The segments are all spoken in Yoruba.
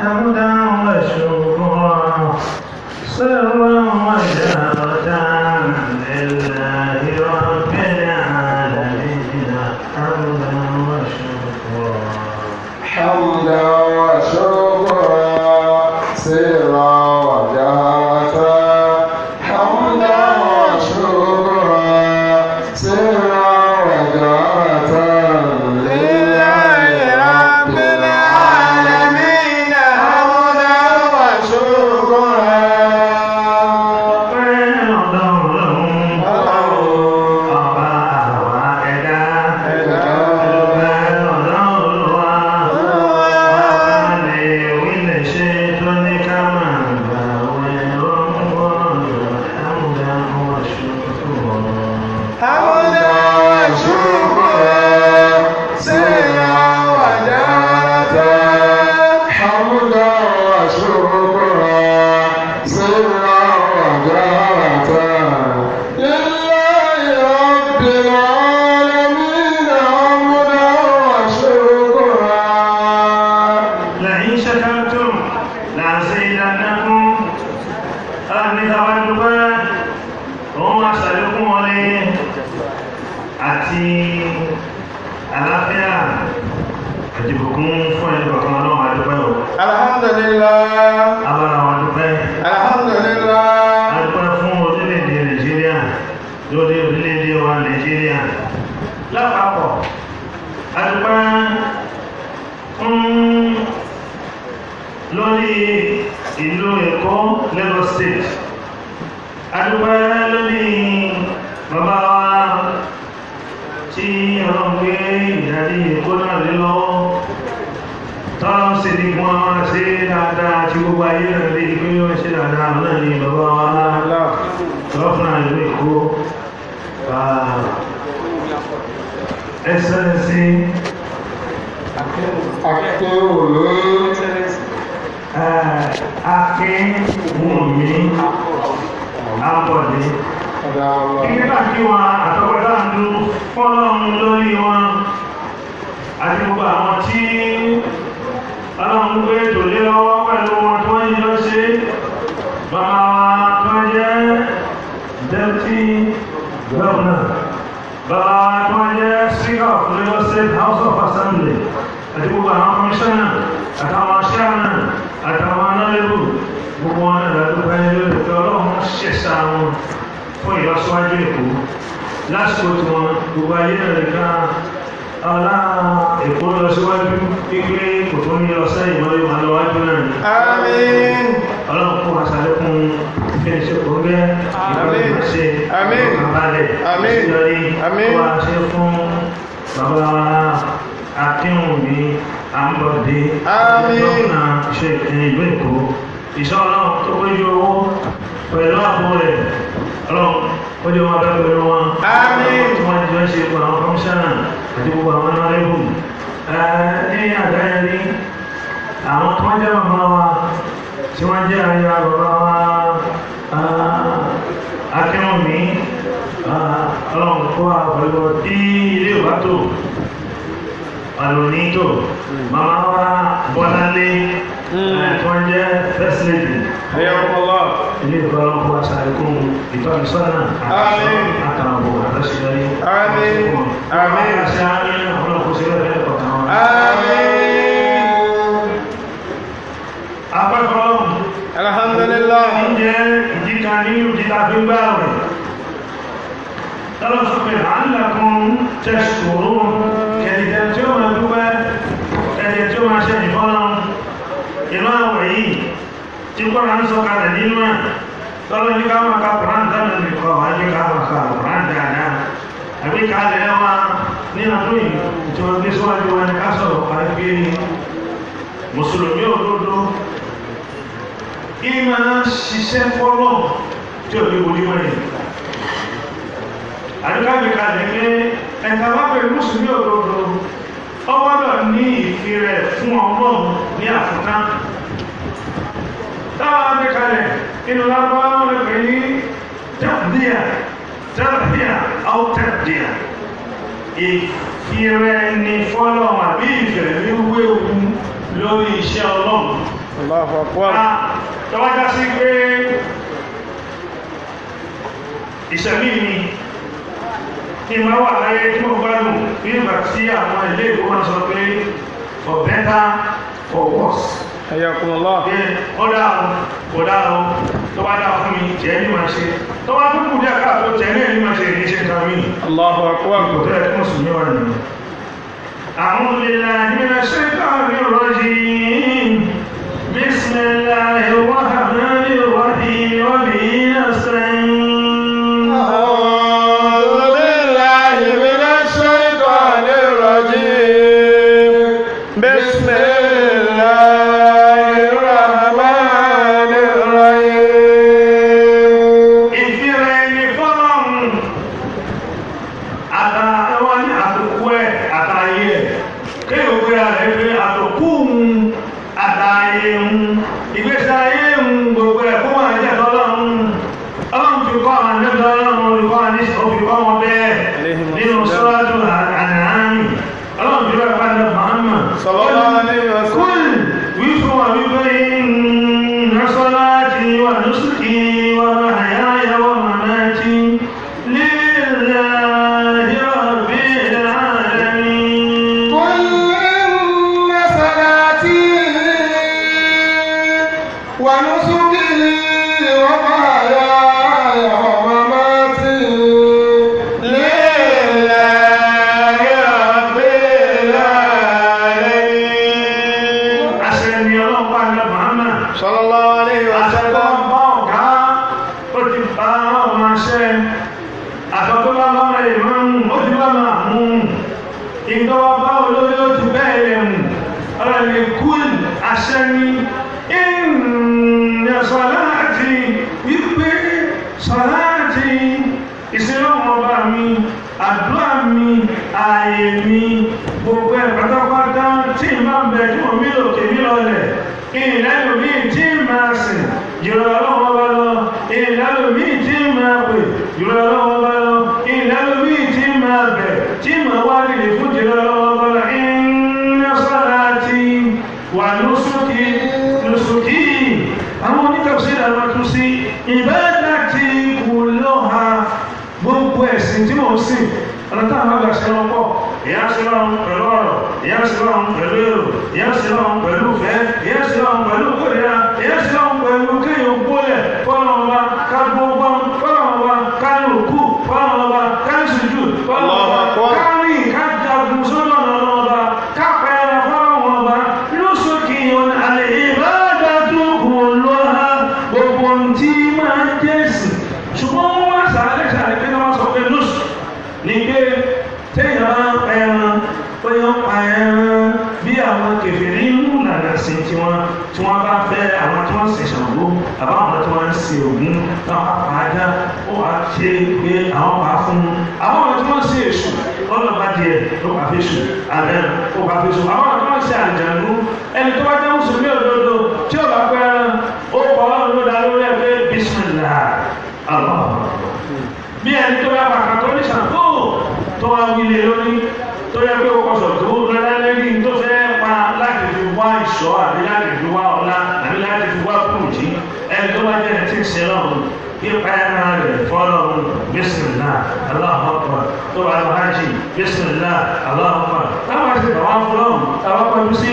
حمدا وشكرا سرا وجهرة لله رب العالمين حمدا وشكرا حمدا وشكرا سرا وجهرة حمدا وشكرا سرا وجهرة لله رب العالمين حمدا وشكرا. Ọpẹ́ lọ́dọ̀ Ọlọ́run, ọba àwa ẹ̀dá. Ọpẹ́ lọ́dọ̀ Olúwa, ọba lè wí lè ṣe tó ní ká máa gbààwẹ̀ Ramadan, hamdan wa shukran. حمدا وشكرا سرا وجهرة حمدا وشكرا سرا وجهرة لله رب العالمين حمدا وشكرا. لئن شكرتم لأزيدنكم. Ọlọ́run ní ká wá dúpẹ́, òun máa ṣàlékún oore àti àlàáfíà àti ìbùkún fún ẹni kọ̀ọ̀kan. Ọlọ́run a dúpẹ́ o. Alhamdulillah. Abára wa dúpẹ́. Alhamdulillah. A dúpẹ́ fún orílẹ̀-èdè Nàìjíríà, lórí orílẹ̀-èdè wa Nàìjíríà lápapọ̀. A dúpẹ́ fún lórí ìlú Èkó, Lagos State. A dúpẹ́ lórí bàbá wa tí Ọlọ́run gbé ìdarí Èkó náà lé lọ́wọ́, tọ́lọ́run sì ní kí wọ́n ṣe dáadáa tí gbogbo ayé náà lè gbé wọ́n ṣe dáadáa náà ní bàbá wa gọ́fúnà ìlú Èkó, Excellency Akéwòlé. Akínwùmí Ambọ̀dé. Nígbà tí wọn àtọ́gbọ́dá ń dún fọ́lọ́run lórí wọn àti gbogbo àwọn tí Ọlọ́run gbé ètò lé lọ́wọ́ pẹ̀lú wọn tí wọ́n yí lọ ṣe, bàbá wa tó jẹ́ Deputy Governor, bàbá wa tó jẹ́ Speaker of Lagos State House of Assembly, àti gbogbo àwọn commissioner àtàwọn chairman àtàwọn honorable, gbogbo wọn náà ládùúgbò ẹni lórí pé Ọlọ́run ṣẹ̀ṣà wọn fún ìlọsíwájú Èkó lásìkò tí wọn gbogbo ayé náà lè ká ọlá Èkó lọ síwájú, pípé kò tó ní lọ sẹ́yìn mọ́, yóò máa lọ wájú náà ni. Àmín. Ọlọ́run kó wa ṣàlékún ìfẹ́ kòńgẹ́ ìfẹ́ Àmín. ìfọ̀kànbalẹ̀ Àmín. ìṣèjọrí Àmín. kó wa ṣe fún bàbá Akínwùmí Ambọ̀dé, Àmín. gómìnà ṣe ìlú Èkó. Ìṣọ́ Ọlọ́run tó péjú owó pẹ̀lú ààbò rẹ̀, Ọlọ́run ó jẹ́ wọn bẹ́ẹ̀ pẹ̀lú wọn. Àmín. Tí wọ́n ti jọ ń ṣe gbogbo àwọn kọmíṣánná àti gbogbo àwọn ọ̀nàrẹ́bù ní àdáyẹrí, àwọn tí wọ́n jẹ́ bàbá wa tí wọ́n jẹ́ aya bàbá wa Akínwùmí, Ọlọ́run kó wa pẹ̀lú tí ilé ìwà tó àlòní tó màmá wa Bọ́láńlé tí wọ́n jẹ́ First Lady Hayyakumullah. ilé ìfẹ́. Ọlọ́run kó wa ṣàlékún ìtọ́nisọ́nà Àmín. àtàwọn àtàṣeyọrí. Àmín. Àmín. Àṣẹ àmín. Ọlọ́run kó ṣe bẹ́ẹ̀ fẹ́ kọ̀ọ̀kan wọn. Àmín. Apẹ́fọ́ Ọlọ́run. Alhamdulillah. Ń jẹ́ ìdí kan ní ìdí tá a fi ń gbà rẹ̀. Tọ́lọ́ sọ pé la'allakum tashkurun, kẹ̀lẹ̀kẹ̀ tí ó máa dúpẹ́, kẹ̀lẹ̀kẹ̀ tí ó máa ṣe ìfọ́nà inú àwẹ̀ yìí tí kọ́ra ń sọ kalẹ̀ nínú ẹ̀. Tọ́lọ́ ní ká máa ka Kùránì tánà ní kọ́ wá ní ká máa ka Kùránì dáadáa. Àbí kalẹ̀ wa ní ọdún yìí tí wọ́n gbé síwájú wa ní ká sọ̀rọ̀ parí pé Mùsùlùmí òdodo ìmọ̀ ṣiṣẹ́ fọ́lọ̀ tí ò ní ojú wẹ̀yìn. Àdúgbàgbé kalẹ̀ pé ẹ̀ka bá pẹ̀lú Mùsùlùmí òdodo, ó gbọ́dọ̀ ní ìfirẹ̀ fún Ọlọ́run ní àfúntán. Táwọn agbé kalẹ̀ inú lágbára wọn lè pè ní tẹ́bíà, tẹ́bíà, áwọ̀ tẹ́bíà. Ìfirẹ̀ ní fọ́lọ̀ àbí ìfẹ̀mí wéwu lórí iṣẹ́ Ọlọ́run. Allahu akbar. Tọ́wájá sí pé ìṣẹ̀mí mi kí n máa wà láyé tí mo gbádùn bí ìgbà tí àwọn ilé ìwé wọn sọ pé for better for worse. Hayyakumullah. Ó dáa o, kò dáa o, tó bá dáa fún mi, jẹ́ ní máa ṣe. Tó bá tún kù díẹ̀ káàtó, jẹ́ ní ẹni máa ṣe ní ṣe nǹkan mi. Allahu akbar. Kò tẹ́ ẹ̀ fún sùn níwọ̀n nìyẹn. A'udhu billahi minash shaitanir rajim. Bismillahir rahmanir rahim wa bihi nasta'in. A'udhu billahi minash shaitanir rajim. Bismillahir rahmanir rahim. Ìfira ẹni fọ́lọ́run àtàwọn ní àtòkú ẹ̀ àtàyè ẹ̀ kéèyàn gbéra rẹ̀ pé àtòkú òun àtàyè òun ìgbésí ayé òun gbogbo ẹ̀ kó máa jẹ́ tọ́lọ́run. Ọlọ́run fi kọ́ àwọn àníjọ́ ọlọ́run olùkọ́ àníṣe ó fi kọ́ wọn bẹ́ẹ̀ nínú sọ́lájú àdáhàmì. Ọlọ́run fi bẹ́ẹ̀ pàdé Muhammad. Sallallahu alayhi wa sallam. Kúl wí fún wa wípé inna salati wa nusuki wa mahyaya wa mamati lillahi rabbil alamin. قل إن صلاتي ونسكي ومحياي ومماتي لله rabbil alamin. Àṣẹ ni ọlọ́run pa ní Muhammad. Sallallahu alayhi wa Àṣẹ tó sallam. ń bá ọ̀gá ó ti bá ọmọ aṣẹ. Àtọ́ tó bá bá ọmọ ìmáàmù ó ti bá máa mú un. Ìjọba bá olórí ó ti bẹ́ẹ̀ lẹ̀ mú. Ọ̀rọ̀ lè kúl àṣẹ ni. Inna salati wípé salati ìsinlọ́wọ́n ọba mi, àdúrà mi, ààyè mi, gbogbo ẹ̀ pátápátá tí n bá ń bẹ tí mo mí lòkè mí lọlẹ̀. Ìlẹ́nu mi tí ń máa sìn jùlọ ọlọ́wọ́ bá lọ. Ìlẹ́nu mi tí ń máa pè jùlọ ọlọ́wọ́ bá lọ. Ìlẹ́nu mi tí ń máa bẹ̀ tí màá wá lè fún jùlọ ọlọ́wọ́ bá lọ. Inna salati wa nusuki nusuki. Àwọn onítọ̀sí làwọn tún sí ibadati kulluha gbogbo ẹ̀sìn tí mò ń sìn. Ọ̀nà táwọn àgbà ṣe wọn pọ̀. Ìyá ń ṣe lọ́run pẹ̀lú ọ̀rọ̀, ìyá ń ṣe lọ́run pẹ̀lú èrò, ìyá ń ṣe lọ́run pẹ̀lú ìfẹ́, ìyá ń ṣe lọ́run pẹ̀lú kórìíra, ìyá ń ṣe lọ́run pẹ̀lú kéèyàn gbólẹ̀ fọ́lọ́run wa ká gbogbo fọ́lọ́run wa ká ní òkú fọ́lọ́run wa ká ní sùjú fọ́lọ́run wa ká rìn ká jagun sójú ọ̀nà ọlọ́run ọba ká pẹ́ẹ́rẹ́ fọ́lọ́run ọba lóṣòkì ọ̀nà àlè ìbádàtú kulluha gbogbo ohun tí máa ń jẹ́sìn. Ṣùgbọ́n wọ́n wá sàálẹ̀ sàálẹ̀ pé wọ́n sọ pé lóṣù ní pé téèyàn bá ń pa ẹran ó yọ ń pa ẹran bí àwọn kèfèrí ń mú nàdà sí tiwọn tí wọ́n bá fẹ́ àwọn tí wọ́n ń sin Ṣàngó àbáwọn tí wọ́n ń sin Ògún táwọn apá ajá ó wàá ṣe pé àwọn pa fún un àwọn tí wọ́n ń sin Èṣù ọlọ́ba díẹ̀ ló pa fésù àbẹ́ ó pa fésù àwọn tí wọ́n ń sin àlùjànnú ẹni tó bá jẹ́ mùsùlùmí òdodo tí ó bá pẹ́ ẹran ó kọ́ ọ́n ló dá lórí ẹ pé bísímìlà Allah bí ẹni tó bá pàkà tó ní Ṣàngó tó wá wílé lórí tó yẹ pé ó kọsọ̀ tó lọ́lá lórí tó fẹ́ pa láti fi wá ìṣọ́ àbí láti fi wá ọlá àbí láti fi wá kùrùjí ẹni tó bá jẹ́ ẹni tí ń ṣe lọ́run pípa ẹran rẹ̀ fọ́lọ́run bísímìlá Allahu Akbar tó bá lọ hajj bísímìlá Allahu Akbar táwọn àti bàbá fọlọ́run táwọn kọjú sí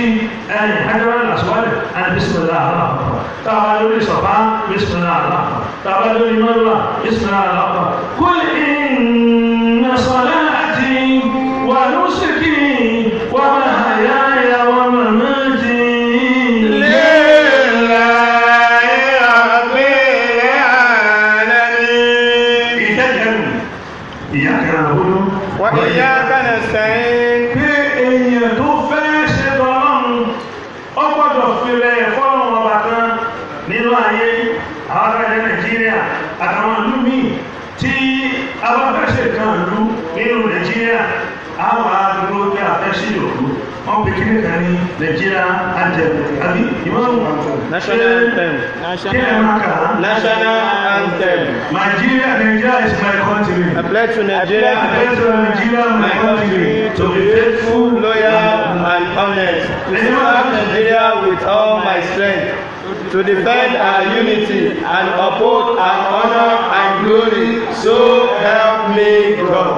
ẹ̀yìn hajjara làṣọwálẹ̀ àti bísímìlá Allahu Akbar táwọn lórí sọ̀fà bísímìlá Allahu Akbar táwọn lórí mọ́lúwà bísímìlá Allahu Akbar kul inna salati wa nusuki wa mahyaya wa mamati Lillahi rabbil alamin. Ìtẹ́jẹ̀rù ìyá kan àbúrú. Wa iyyaka nasta'in. Pé èèyàn tó fẹ́ ṣe tọ́lọ́run, ó gbọ́dọ̀ filẹ̀ fọ́lọ́run ọba kan nínú ayé àwọn aráàlú Nàìjíríà àtàwọn ìlú míì tí a bá fẹ́ ṣe kan ìlú nínú Nàìjíríà, àwọn àdúró pé a fẹ́ sí òkú. Wọ́n pè kí nìkan ní Nàìjíríà anthem àbí ìmọ̀ràn National anthem. Kí ẹ máa kà á? National anthem. Nigeria, Nigeria is my country. I pledge to Nigeria. I pledge to Nigeria, my country, to be faithful, loyal and honest, to serve Nigeria with all my strength, to defend our unity and uphold our honor and glory, so help me God.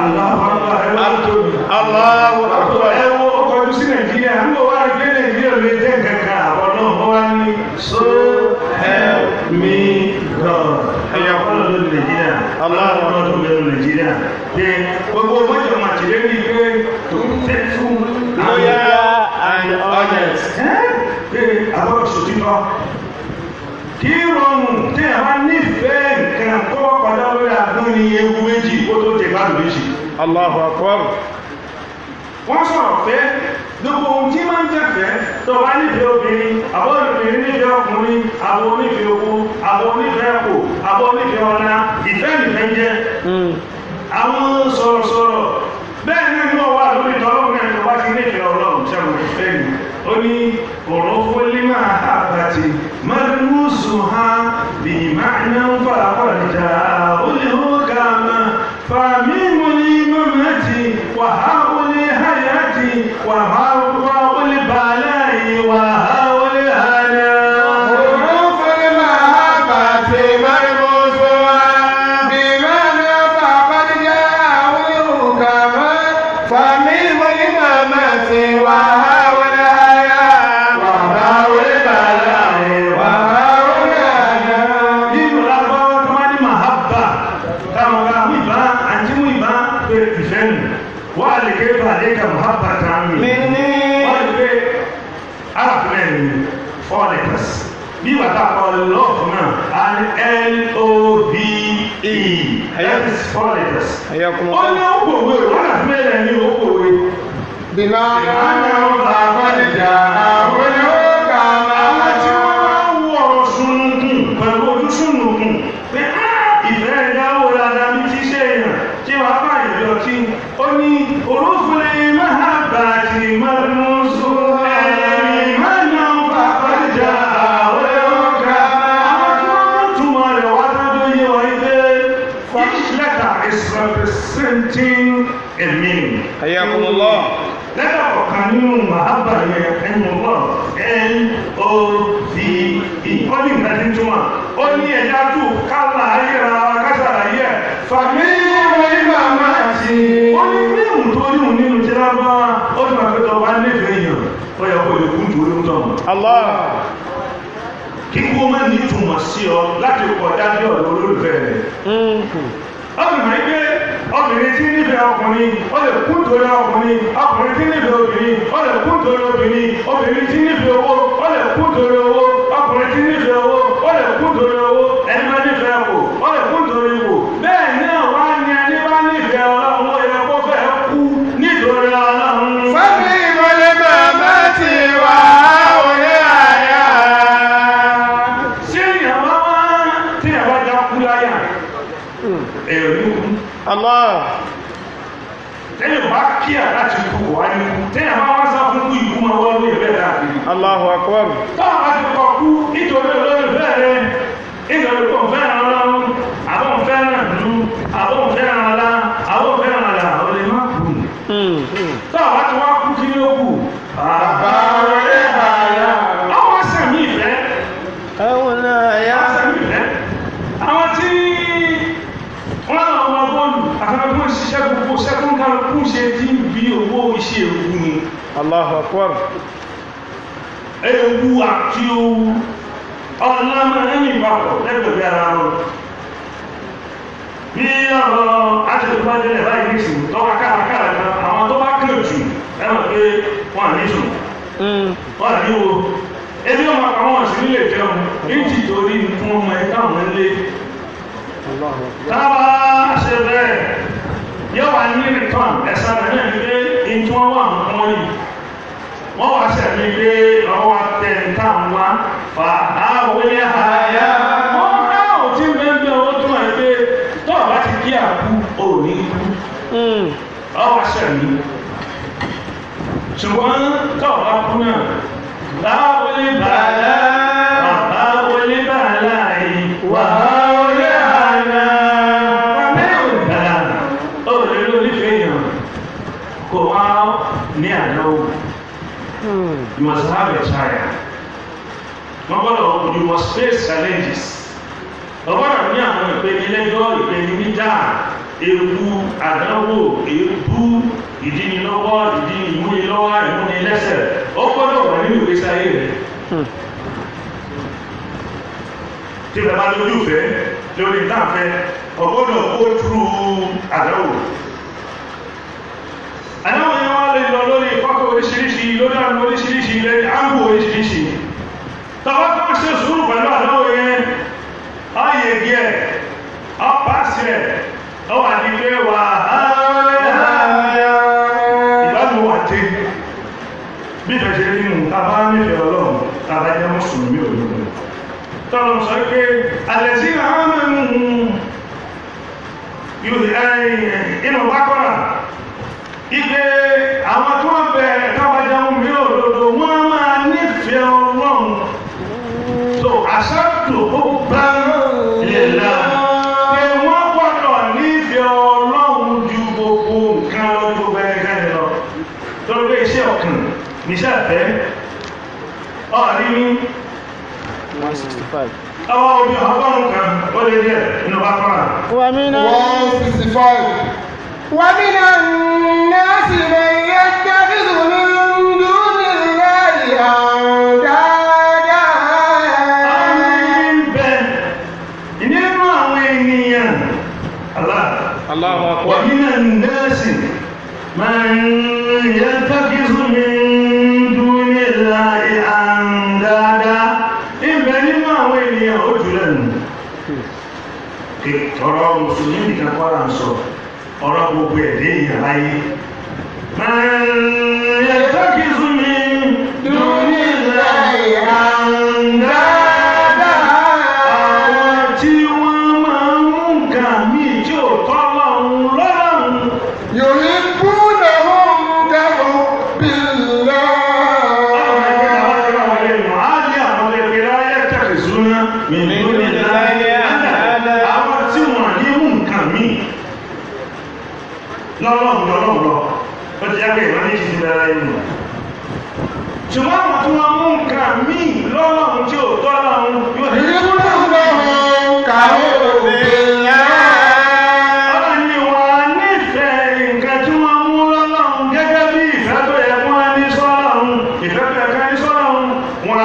Allahu Akbar, ẹ wá tóbi. Allahu Akbar. Ẹ wo ọkọ̀ ojú sí Nàìjíríà, ń bọ̀ wá gbé Nàìjíríà lè jẹ́ kankan àbọ̀ náà wọ́n wá ní so help me God. Ẹ̀yà kọ́lọ̀ lórí Nàìjíríà. Allahu Akbar lórí Nàìjíríà. Ṣé gbogbo mọ́jọ màtìlẹ́rì pé to faithful, loyal and honest. Pé àbọ̀ sòtítọ́. Kí rọrùn tí a bá nífẹ̀ẹ́ nǹkan kọ́ padà lórí agbọ́n ní ewu méjì kó tó jẹ gbádùn méjì. Allahu Akbar. Wọ́n sọ̀rọ̀ fẹ́ gbogbo ohun tí máa ń jẹ́fẹ́ tó bá nífẹ̀ẹ́ obìnrin, àbọ̀ obìnrin nífẹ̀ẹ́ ọkùnrin, àbọ̀ onífẹ̀ẹ́ owó, àbọ̀ onífẹ̀ẹ́ ẹ̀kọ́, àbọ̀ onífẹ̀ẹ́ ọ̀la, ìfẹ́ nìfẹ́ ń jẹ́. Àwọn sọ̀rọ̀sọ̀rọ̀ bẹ́ẹ̀ ní inú ọwọ́ àlórí tọ́lọ́run náà tó bá ti nífẹ̀ẹ́ ọlọ́run sẹ́wọ̀n ìfẹ́ ni. Ó ní ọ̀rọ̀ fún límà àbàtì mọ́lúsù ha bí máa ń fà kọjá ó lè ó ga ma fàmímù ní mọ́mọ́tì wàhá ó lè hayàtì wàhá ó lè bàláyé wàhá ó lè hànà. حروف المحبة مرموزها بمعنى فقد جاءه كما فميم الإمامة وهاء الحياة وباء البلاء وهاء الهنا. Nínú lágbáwá tó máa ní mahabba táwọn ọ̀gá mú ìbá àti mú ìbá pé ìfẹ́ nù wà lè ké bá lè ka mahabba tán mi. Minni. Wọ́n lè pé arákùnrin ní four letters bí wàtá kọ love náà a ní L-O-V-E that is four letters. Ayakum Ó ní ó kòwé wọ́n àti mẹ́rẹ̀ ní ó kòwé. بمعنى فقد جاءه Àwọn tí كما wọ́n máa ń wo ọ̀rọ̀ sunukun pẹ̀lú ojú sunukun pé á ìfẹ́ ẹ̀dá wo dáadáa bí ti ṣe èèyàn tí wàá bá ìjọ tí ó ní olófin máa bá ti máa ń sún ẹ̀mí máa ń fàkọjá àwọn ọ̀gá. Àwọn tí wọ́n túmọ̀ rẹ̀ wá dájú yé wọn pé each letter is representing a meaning. Ayakumullah. Lẹ́tà kọ̀ọ̀kan nínú màhábà yẹn ẹnu lọ N-O-V-E. Ó ní nǹkan tí ń túmọ̀. Ó ní ẹ̀yà tù kálá ayéra wa kásàlàyé ẹ̀. فميم الإمامة Ó ní mímù tó níhùn nínú tí lábá ó ti máa pẹ́tọ̀ wá nífẹ̀ẹ́ èèyàn. Ó yẹ kó lè kún torí ń tọ̀. Allah. Kíkú má ní túmọ̀ sí ọ láti kọjá bí ọ̀dọ̀ olólùfẹ́ rẹ̀. Ọkùnrin pé obìnrin tí nífẹ̀ẹ́ ọkùnrin ó lè kú torí ọkùnrin, ọkùnrin tí nífẹ̀ẹ́ obìnrin ó lè kú torí obìnrin, obìnrin tí nífẹ̀ẹ́ owó ó lè kú torí owó, ọkùnrin tí nífẹ̀ẹ́ owó ó lè kú torí owó, ẹni bá nífẹ̀ẹ́ kò ó lè kú torí kò. Bẹ́ẹ̀ náà wá ní ẹni bá nífẹ̀ẹ́ ọlọ́run ó yẹ kó fẹ́ kú nítorí ọlọ́run. فميم الإمامة وهاء الحياة. Ṣé ìyàwó wá tí ìyàwó já kú láyà? Èrò ní kú. Allah. Tẹ́yìn bá kíà láti kú kò wá ní kú. Tẹ́yìn bá wá sá fún kú ikú máa wá lóye bẹ́ẹ̀ káàkiri. Allahu Akbar. Táwọn bá ti kọ kú nítorí olólùfẹ́ rẹ, nítorí kò fẹ́ràn ọlọ́run, àbọ̀ ń fẹ́ràn ìlú, àbọ̀ ń fẹ́ràn ọlá, àbọ̀ ń fẹ́ràn ọlá, ó lè má kú. Táwọn bá ti wá kú kí ni ó kù? Bàbá rẹ̀ àyà. Àwọn sẹ̀mí ìfẹ́, Àwọn àyà. àwọn sẹ̀mí ìfẹ́. Àwọn tí wọ́n lọ wọ bọ́ọ̀lù, àtàwọn tó ń ṣiṣẹ́ gbogbo sẹ́kúndàlùkù ṣe tí ń bí owó iṣẹ́ ewu ni. Allahu Akbar. Ewu àti owó ọ̀nà máa ń rìn papọ̀ lẹ́gbẹ̀ẹ́ ara wọn. Bí ọ̀rọ̀ àtẹ̀tẹ̀bájẹ́lẹ̀ báyìí ní ìsìn tó bá kárakára kan, àwọn tó bá kàn jù ẹ̀mọ̀ pé wọ́n à ní sùn, wọ́n à ní wo. Ebi ọmọ àwọn ọ̀sìn nílé jẹun, ní tìtorí fún ọmọ ẹ̀ táwọn ń lé. Allahu Akbar. Táwa ṣe bẹ́ẹ̀, yóò wá ní return ẹ̀sán rẹ̀ náà ní pé ní tí wọ́n wà ń wọ́n yìí. Wọ́n wá sẹ̀mí pé ọwọ́ tẹ̀ ń tà ń wá fà á wọlé àyà. Wọ́n ká ò tí ń bẹ́ẹ̀ bẹ́ẹ̀ ó túmọ̀ ní pé tọ́ọ̀ bá ti kí àkú ò ní kú. Ọwọ́ sẹ̀mí. Ṣùgbọ́n tọ́ọ̀bá kú náà, báwo lè bàálà, báwo lè bàálà yìí, wà á lè hànà. Mẹ́rin bàálà, ó lè ló nífẹ̀ẹ́ èèyàn, kò wá ní àdánwò. You must have a trial. Wọ́n gbọ́dọ̀, you must face challenges. Ọgbọ́dọ̀ ní àwọn ìpeni lẹ́jọ́, ìpeni níjà, ewu, àdánwò, èébú, ìdínilọ́wọ́, ìmúnilọ́wọ́, ìmúnilẹ́sẹ̀. Ó gbọ́dọ̀ wà nínú ìgbésí ayé rẹ̀. Tí bàbá lójú fẹ́ lórí ìtànfẹ́, ọgbọ́dọ̀ go through àdánwò. Àdánwò yẹn wá lè lọ lórí ìfọ́kọ̀ oríṣiríṣi, lórí àrùn oríṣiríṣi, lórí áńgù oríṣiríṣi. Tọ́wọ́ tó ń ṣe sùúrù pẹ̀lú àdánwò yẹn, ọyẹ díẹ̀, ọpàṣẹ, ọwà ní pé wà á ìbámu wà dé. Bí ìfẹ́ ṣe rí nù, tàbá nífẹ̀ẹ́ Ọlọ́run, tàbá jẹ́ mùsùlùmí òdodo. Tọ́lọ́ sọ pé àlẹ́sí àwọn inú bákọ́rà ike àwọn tó ń bẹ tọ́ba jẹun mi òdodo, wọ́n máa nífẹ̀ẹ́ Ọlọ́run. So àṣàtò ó bá lè la pé wọ́n gbọ́dọ̀ nífẹ̀ẹ́ Ọlọ́run ju gbogbo nǹkan lọ, ju gbogbo ẹnikẹ́ni lọ. Torí pé iṣẹ́ ọkàn níṣẹ́ ìfẹ́ ọ̀rí ní 165. Ọwọ́ omi ọgọ́rùn-ún kan ó lé díẹ̀ nínú bákọ́rà. ومن 165. ومن الناس من يتخذ من دون الله أندادا. Àwọn bẹ nínú àwọn ènìyàn Allah. الله أكبر. ومن الناس من يتخذ من دون الله أندادا. Ìbẹ̀ nínú àwọn ènìyàn ó jù lẹ́nu. Ọ̀rọ̀ Mùsùlùmí nìkan kọ́ là ń sọ, ọ̀rọ̀ gbogbo ẹ̀dẹ́ èèyàn láyé. من يتخذ من دون الله أندادا. Àwọn tí wọ́n máa ń mú nǹkan míì tí ò tọ́ lọ́run lọ́rùn. يحبونهم كحب الله. Àwọn tí wọ́n ní mú nǹkan míì lọ́lọ́run lọ́lọ́run lọ, ó ti jágbé ìwọ́n ní ìṣìṣẹ́ lára inú. Ṣùgbọ́n àwọn tí wọ́n mú nǹkan míì lọ́lọ́run tí ò tọ́ lọ́run yóò ní. يحبونهم كحب الله. Ọlọ́run ni wọ́n nífẹ̀ẹ́ nǹkan tí wọ́n mú lọ́lọ́run gẹ́gẹ́ bí ìfẹ́ tó yẹ kí wọ́n ní sọ́lọ́run, ìfẹ́ tó yẹ kí wọ́n ní sọ́lọ́run, wọ́n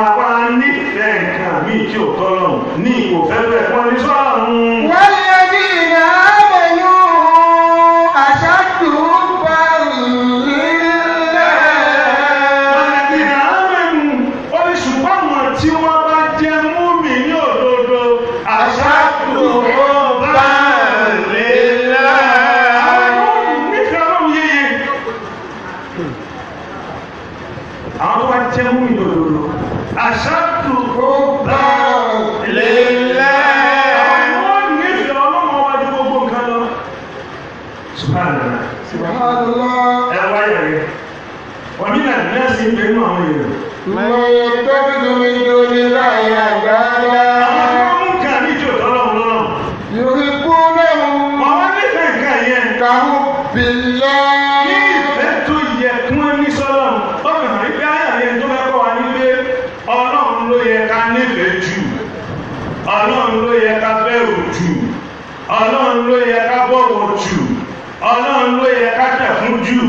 á wá nífẹ̀ẹ́ nǹkan míì tí ò tọ́ lọ́run ní ìfẹ́ tó yẹ kí wọ́n ní sọ́lọ́run. والذين آمنوا أشد حبا لله. Àlàdínà ámẹ́nu, ó ní ṣùgbọ́n àwọn tí wọ́n bá jẹ́ múmi ní òdodo, àṣàkù ọba لله. Àwọn nífẹ̀ẹ́ Ọlọ́run yéye. Àwọn tó bá jẹ́ múmi ní òdodo, àṣàkù ọba لله. Àwọn nífẹ̀ẹ́ Ọlọ́run ọba ju gbogbo nǹkan lọ. Subhanallah. سبحان الله. Ẹ wáyà rẹ̀. Wọ́n ní nàìjíríà sì ń bẹ nínú àwọn èèyàn. من يتخذ من دون الله أندادا. Àwọn tí wọ́n mú nǹkan ní ìjọ ìtọ́lọ́run lọ́rùn. يحبونهم Àwọn nífẹ̀ẹ́ nǹkan yẹn كحب ní الله. ìfẹ́ tó yẹ kí wọ́n ní sọ́lọ́run. Ó fi hàn wípé àyà yẹn tó fẹ́ kọ́ wa ní pé Ọlọ́run ló yẹ ká nífẹ̀ẹ́ jù, Ọlọ́run ló yẹ ká bẹ̀rù jù, Ọlọ́run ló yẹ ká bọ̀wọ̀ jù, Ọlọ́run ló yẹ ká tẹ̀ fún jù,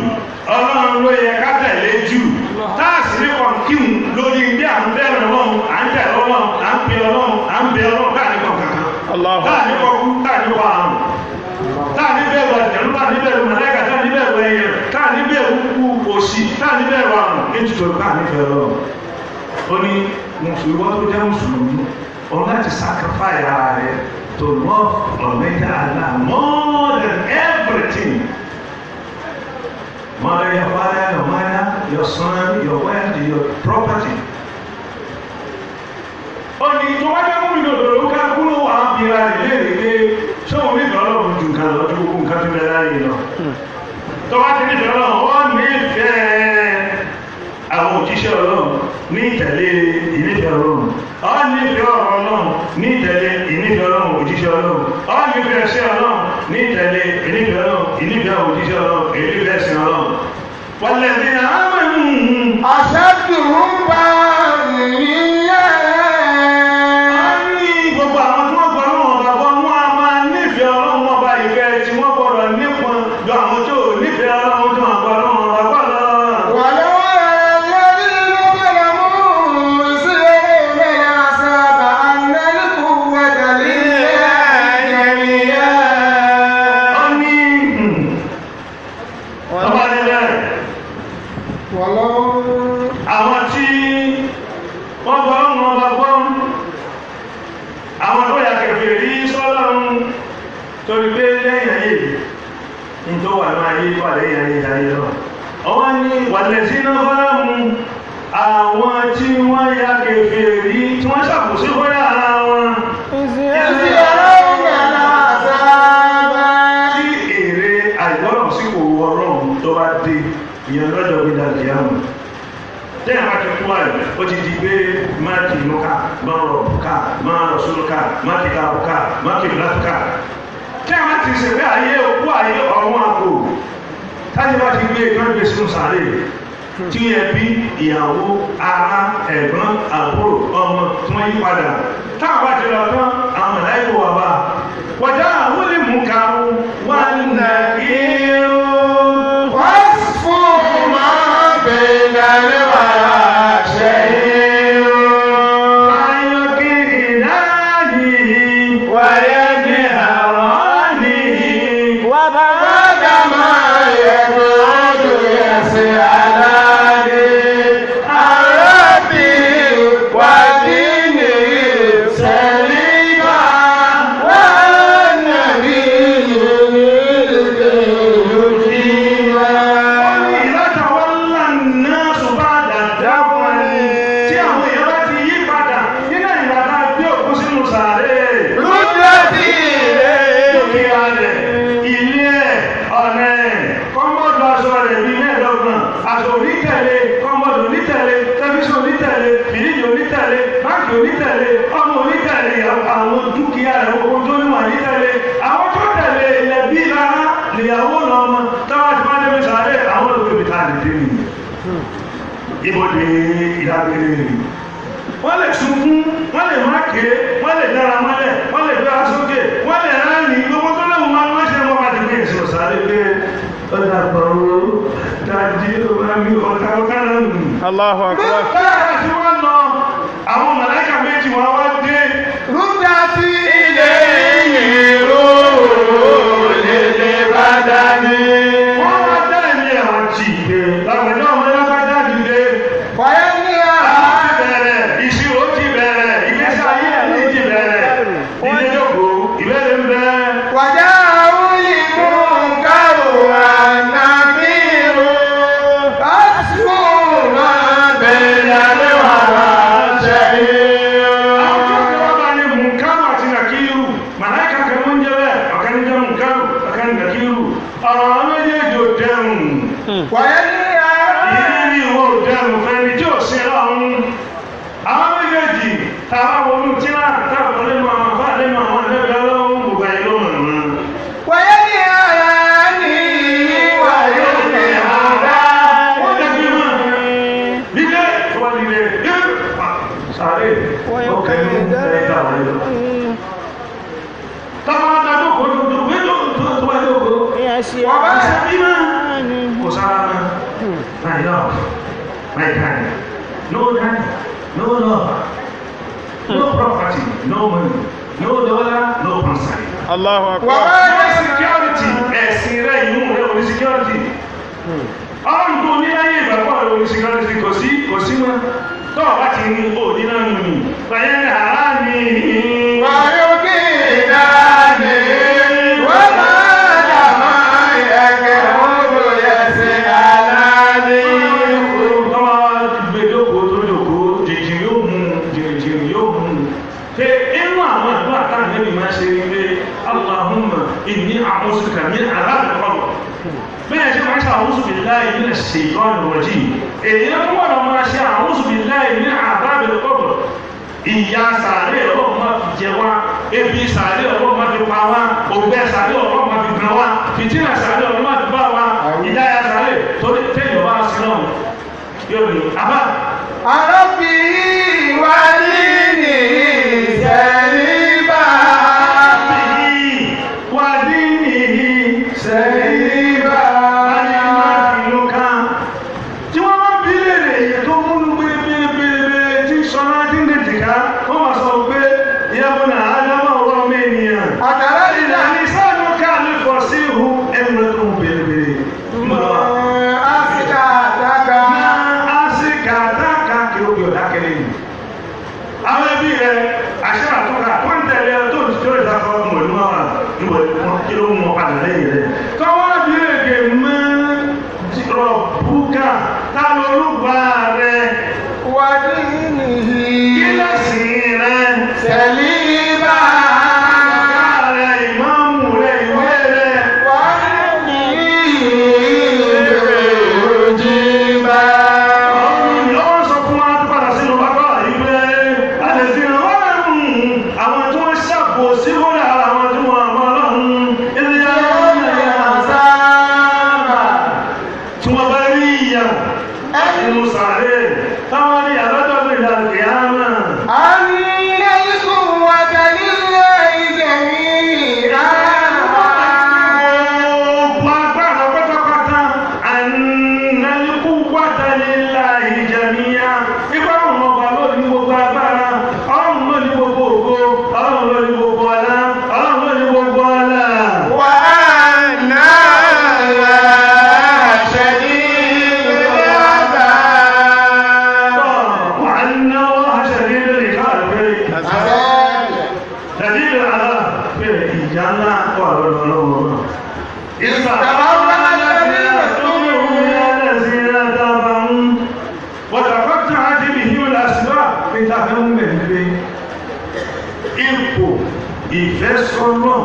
Ọlọ́run ló yẹ ká tẹ̀lé jù. Táàsì ní kọ̀ǹkìhùn lórí bí à ń bẹ̀rù Ọlọ́run, à ń tẹ̀lé Ọlọ́run, à ń pe Ọlọ́run, à ń bẹ Ọlọ́run káàní kọ̀ọ̀kan. الله Táà ní kọ̀ọ̀kú, táà ní kọ̀ àrùn, táà ní bẹ̀rù àjẹ̀lú, táà ní bẹ̀rù màláíkà, táà ní bẹ̀rù ẹyẹ, táà ní bẹ̀rù kú òṣì, táà ní bẹ̀rù àrùn, nítorí táà ní fẹ́ lọ. Ó ní mùsùlùmí wọ́n tó jẹ́ mùsùlùmí, òun láti sacrifice ara rẹ̀ to love Almighty Allah more than everything. More than your father, your mother, your son, your wife, your property. Ó ní tó wá jẹ́ gómìnà òdòdó ká kúrò wà á bí ra rẹ̀ léèrè pé ṣé òun nífẹ̀ẹ́ Ọlọ́run ju nǹkan lọ, ju gbogbo nǹkan tó bẹ láyé lọ. Tó bá ti nífẹ̀ẹ́ Ọlọ́run, ó nífẹ̀ẹ́ ìnífẹ̀ẹ́ Ọlọ́run. Ó nífẹ̀ẹ́ ọ̀rọ̀ Ọlọ́run ní ìtẹ̀lé ìnífẹ̀ẹ́ Ọlọ́run òjíṣẹ́ Ọlọ́run. Ó nífẹ̀ẹ́ ẹ̀sìn Ọlọ́run ní ìtẹ̀lé ìnífẹ̀ẹ́ Ọlọ́run ìnífẹ̀ẹ́ òjíṣẹ́ Ọlọ́run ìnífẹ̀ẹ́ ẹ̀sìn Ọlọ́run. Walladhina amanu ashaddu hubban lillah. Ní gbogbo àwọn tí wọ́n gbọ́ Ọlọ́run ọba gbọ́, wọ́n á máa nífẹ̀ẹ́ Ọlọ́run ọba ìfẹ́ tí wọ́n gbọ́dọ̀ nípọn ju àwọn tí ò nífẹ̀ẹ́ Ọlọ́run tí wọ́n gbọ́ Ọlọ́run ọba gbọ́ lọ. ولو الذين ظلموا يرون العذاب أن القوة لله جميعا. Ó ní ọba nílẹ̀ ولو àwọn tí wọ́n gbọ́ Ọlọ́run ọba gbọ́, àwọn tó yà kẹfẹ́ rí sọ́lọ́run torí pé lẹ́yìn ayé ní tó wà ní ayé wà lẹ́yìn ayé ayé lọ. Ọwọ́ ní wàlẹ̀sí náà fọ́lọ́run àwọn tí wọ́n ya kẹfẹ́ rí tí wọ́n ṣàkóso fọ́lá ara wọn. إذ يرون العذاب Tí èrè àìgbọ́ràn sí kò wọ Ọlọ́run tó bá dé ìyẹn lọ́jọ́ gbé dàgbé àmọ́. Tẹ́yìn bá ti kú báyìí, ó ti di pé máàkì inú ká, máa rọ̀ ká, máa rọ̀ sólù ká, máàkì ká ká, máàkì ìlàtú ká. Tẹ́yìn bá ti ṣe pé ayé òkú ayé ọ̀run àpò. Táyé bá ti gbé ìkan gbé sínú sàárè. Tí ẹbí, ìyàwó, ará, ẹ̀gbọ́n, àbúrò, ọmọ tí wọ́n yí padà. Táwọn bá ti lọ tán, àwọn màláíkà wà bá. Wọ̀já àwọn olè mú ká wà nà irun. واصفوا ما بين الورى شهير وبعد ما يقعد يسألان عن ربه ودينه سليما والنبي يجيبا. ردت إليه. Aṣọ onítẹ̀lé, kọ́mọdù onítẹ̀lé, tẹlifíṣàn onítẹ̀lé, fìríjì onítẹ̀lé, báńkì onítẹ̀lé, ọmọ onítẹ̀lé, àwọn dúkìá rẹ̀ owó tó níwọ̀n onítẹ̀lé. Àwọn tó tẹ̀lé ilẹ̀ bí rárá lìyàwó lọ́mọ táwa ti máa débi sáré àwọn olùgbèbè tá a lè dé nìyí. Ibodè ìdágbére nìyí. Wọ́n lè sunkún, wọ́n lè má ké, wọ́n lè dára mọ́lẹ̀, wọ́n lè gbéra sókè, wọ́n lè rẹ́rìn-ín, gbogbo tó léwu máa ń wọ́n ṣe wọ́n bá ti gbé ìṣòro sáré pé ó dàgbà ó dájú ó máa mi ọ̀tá ọ̀tá náà nù. Allahu akbar. Bẹ́ẹ̀ tí wọ́n lọ, àwọn màláíkà méjì wọn wá dé. ردت إليه روح للبدن. Wọ́n wá dá ẹ̀mí ẹ̀wọ̀n jì pé lágbàjá ọmọ lágbàjá dìde. فينهى Àwọn ti bẹ̀rẹ̀, ìṣirò ti bẹ̀rẹ̀, ìgbésí ayé ẹ̀mí ti bẹ̀rẹ̀. Ìdílé jókòó, ìbéèrè ń bẹ. وجاءوا المنكر والنكير فاصفوا ما بين الورى شهير. Àwọn tó ń bá bá ní Mùnkárù àti Nàkírù, màláíkà kan ló ń jẹ́ bẹ́ẹ̀, ọ̀kan ní jẹ́ Mùnkárù, ọ̀kan ní Nàkírù. Ọ̀rọ̀ àwọn méjèèjì ò dẹrùn. وينهى Ìrírí ìwọ ò dẹrùn fẹ́ni tí ò sí lọ́run. Àwọn méjèèjì tàbá wọnú tíra tàbí lẹ́nu àwọn àfáà lẹ́nu àwọn ànábì Ọlọ́run gbogbo ayé ló mọ̀ wọ́n. وينهاني وينهى Wọ́n dàgbé mọ́. Lílé tó wá lílé. Sàárè ọkẹ́ ní ẹ̀ka wáyé lọ. Táwọn adájọ́ kò tó tó tó wáyé òkú. وما Kò sára mọ́. My love, my kind. No daddy, no love, no property, no money, no dollar, no pound. Allahu akbar. وما No security, ẹ̀sìn rẹ̀ ìmú rẹ̀ ò ní security. Ọ̀run tó ní láyé ìgbàgbọ́ rẹ̀ ò ní security kò sí kò sí mọ́. Tọ́ ọ̀bá ti ní òní náà nù ní. Bàyẹ̀ ní àrá ni. ويقيناني وما دام يقعد يسألاني. Tọ́wọ́ gbẹdókòó tó dòkó jìnjìn yóò mú jìnjìn yóò mú. Ṣé inú àwọn àdúrà táwọn ẹbí máa ṣe ní pé Allahumma inni a'udhu bika min adhabil qabr. Bẹ́ẹ̀ ṣe máa ń ṣe a'udhu billahi minash shaytanir rajim. Èyí ń wọ̀nà máa ṣe a'udhu billahi min adhabil qabr. Ìyà sàárè Ọlọ́run máa fi jẹ wá, ebi sàárè Ọlọ́run máa fi pa wá, ògbẹ́ sàárè Ọlọ́run máa fi gbọ́n wá, fìtínà sàárè Ọlọ́run máa fi bá wá, ìdáyà sàárè torí téèyàn bá sí náà yóò ní abá. Àrọ́bì wà ní sẹ́líbà. Wà ní Sẹ́líbà. Tí wọ́n bá bí léèrè èyí tó múnú pérépérépéré tí sọlá tí ń tètè ká, wọ́n máa sọ pé ìyàwó náà ádámà ọ̀rọ̀ ọmọ ènìyàn. Àkàrà ìlà. Ìlànà ìsáàlú káàlù kọ̀ sí ihu ẹnu rẹ̀ tó ń pérépéré. Áfíríkà dáka. Áfíríkà dáka kí ó gbé ọ̀dà kẹlẹ́ yìí. Àwọn ẹbí rẹ̀ àṣẹ àtúnkà tó ń tẹ̀lé ẹ tó ń tó ìdákọ̀ ọmọ ìlú wa níbo kí ló mú ọ padà lẹ́yìn rẹ̀. Tọ́wọ́ bí èdè mọ́ rọ̀bùkà tá lórúkọ rẹ̀ Wà ní kí lẹ́sìn rẹ̀ sẹ́líbà. bàbá rẹ̀ ìmáàmù rẹ̀ ìwé rẹ̀. Wà ní òjìbá. Ọlọ́run sọ fún wa tó padà sínú bàbá yìí pé àlẹ́sìn ọlọ́run àwọn tí wọ́n ṣàbòsí lórí ara àwọn tí wọ́n àmọ́ ọlọ́run ilé Sábà. tí wọ́n bá rí ìyà nínú sàárè táwọn ní àlọ́dọ̀gbìn ìlànà ìyáàmà. أن القوة لله جميعا. Gbogbo agbára pátápátá ànálikú wátàlélàhì jàmíyà. Ipá òun ọba ló ní gbogbo agbára, ọ̀run ló ní gbogbo ògo, ọ̀run ló ní gbogbo ọlá, ọ̀run ló ní gbogbo ọlá. وأن الله شديد العذاب. وأن الله شديد العقاب. شديد العذاب. Ìjà ńlá wà lọ́dọ̀ Ọlọ́run náà. استبرأ الذين اتبعوا من الذين تبعوا وتقطعت بهم الأسباب. Níta fẹ́ mú bẹ̀rẹ̀ pé ipò ìfẹ́sọ́nà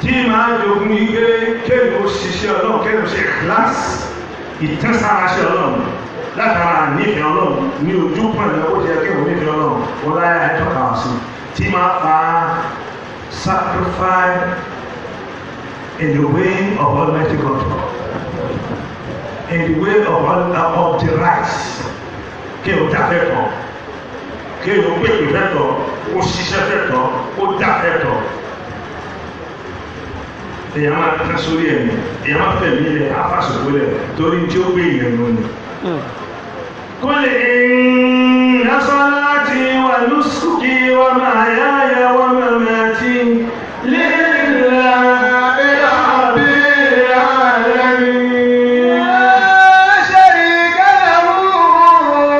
tí máa jogun igé kéèyàn ó ṣiṣẹ́ Ọlọ́run, kéèyàn ó ṣe kíláàsì ìtẹ́sáraṣẹ́ Ọlọ́run látara nífẹ̀ẹ́ Ọlọ́run ní ojú pọ̀nà ó jẹ́ kéèyàn nífẹ̀ẹ́ Ọlọ́run ó láyà ẹ̀ tọ́ka wá sí tí máa fa sacrifice in the way of Almighty God, in the way of, of the rights, kí o dá fẹ́ tọ̀, kí o pèpè fẹ́ tọ̀, o ṣiṣẹ́ fẹ́ tọ̀, o dá fẹ́ tọ̀. Èèyàn máa tán sórí ẹ̀mí, èèyàn máa fẹ̀mí lẹ̀, afásòkò lẹ̀, torí tí ó gbé èèyàn lọ ni. Qul inna salati wa nusuki wa mahyaya wa mamati lillahi rabbil alamin. لا شريك له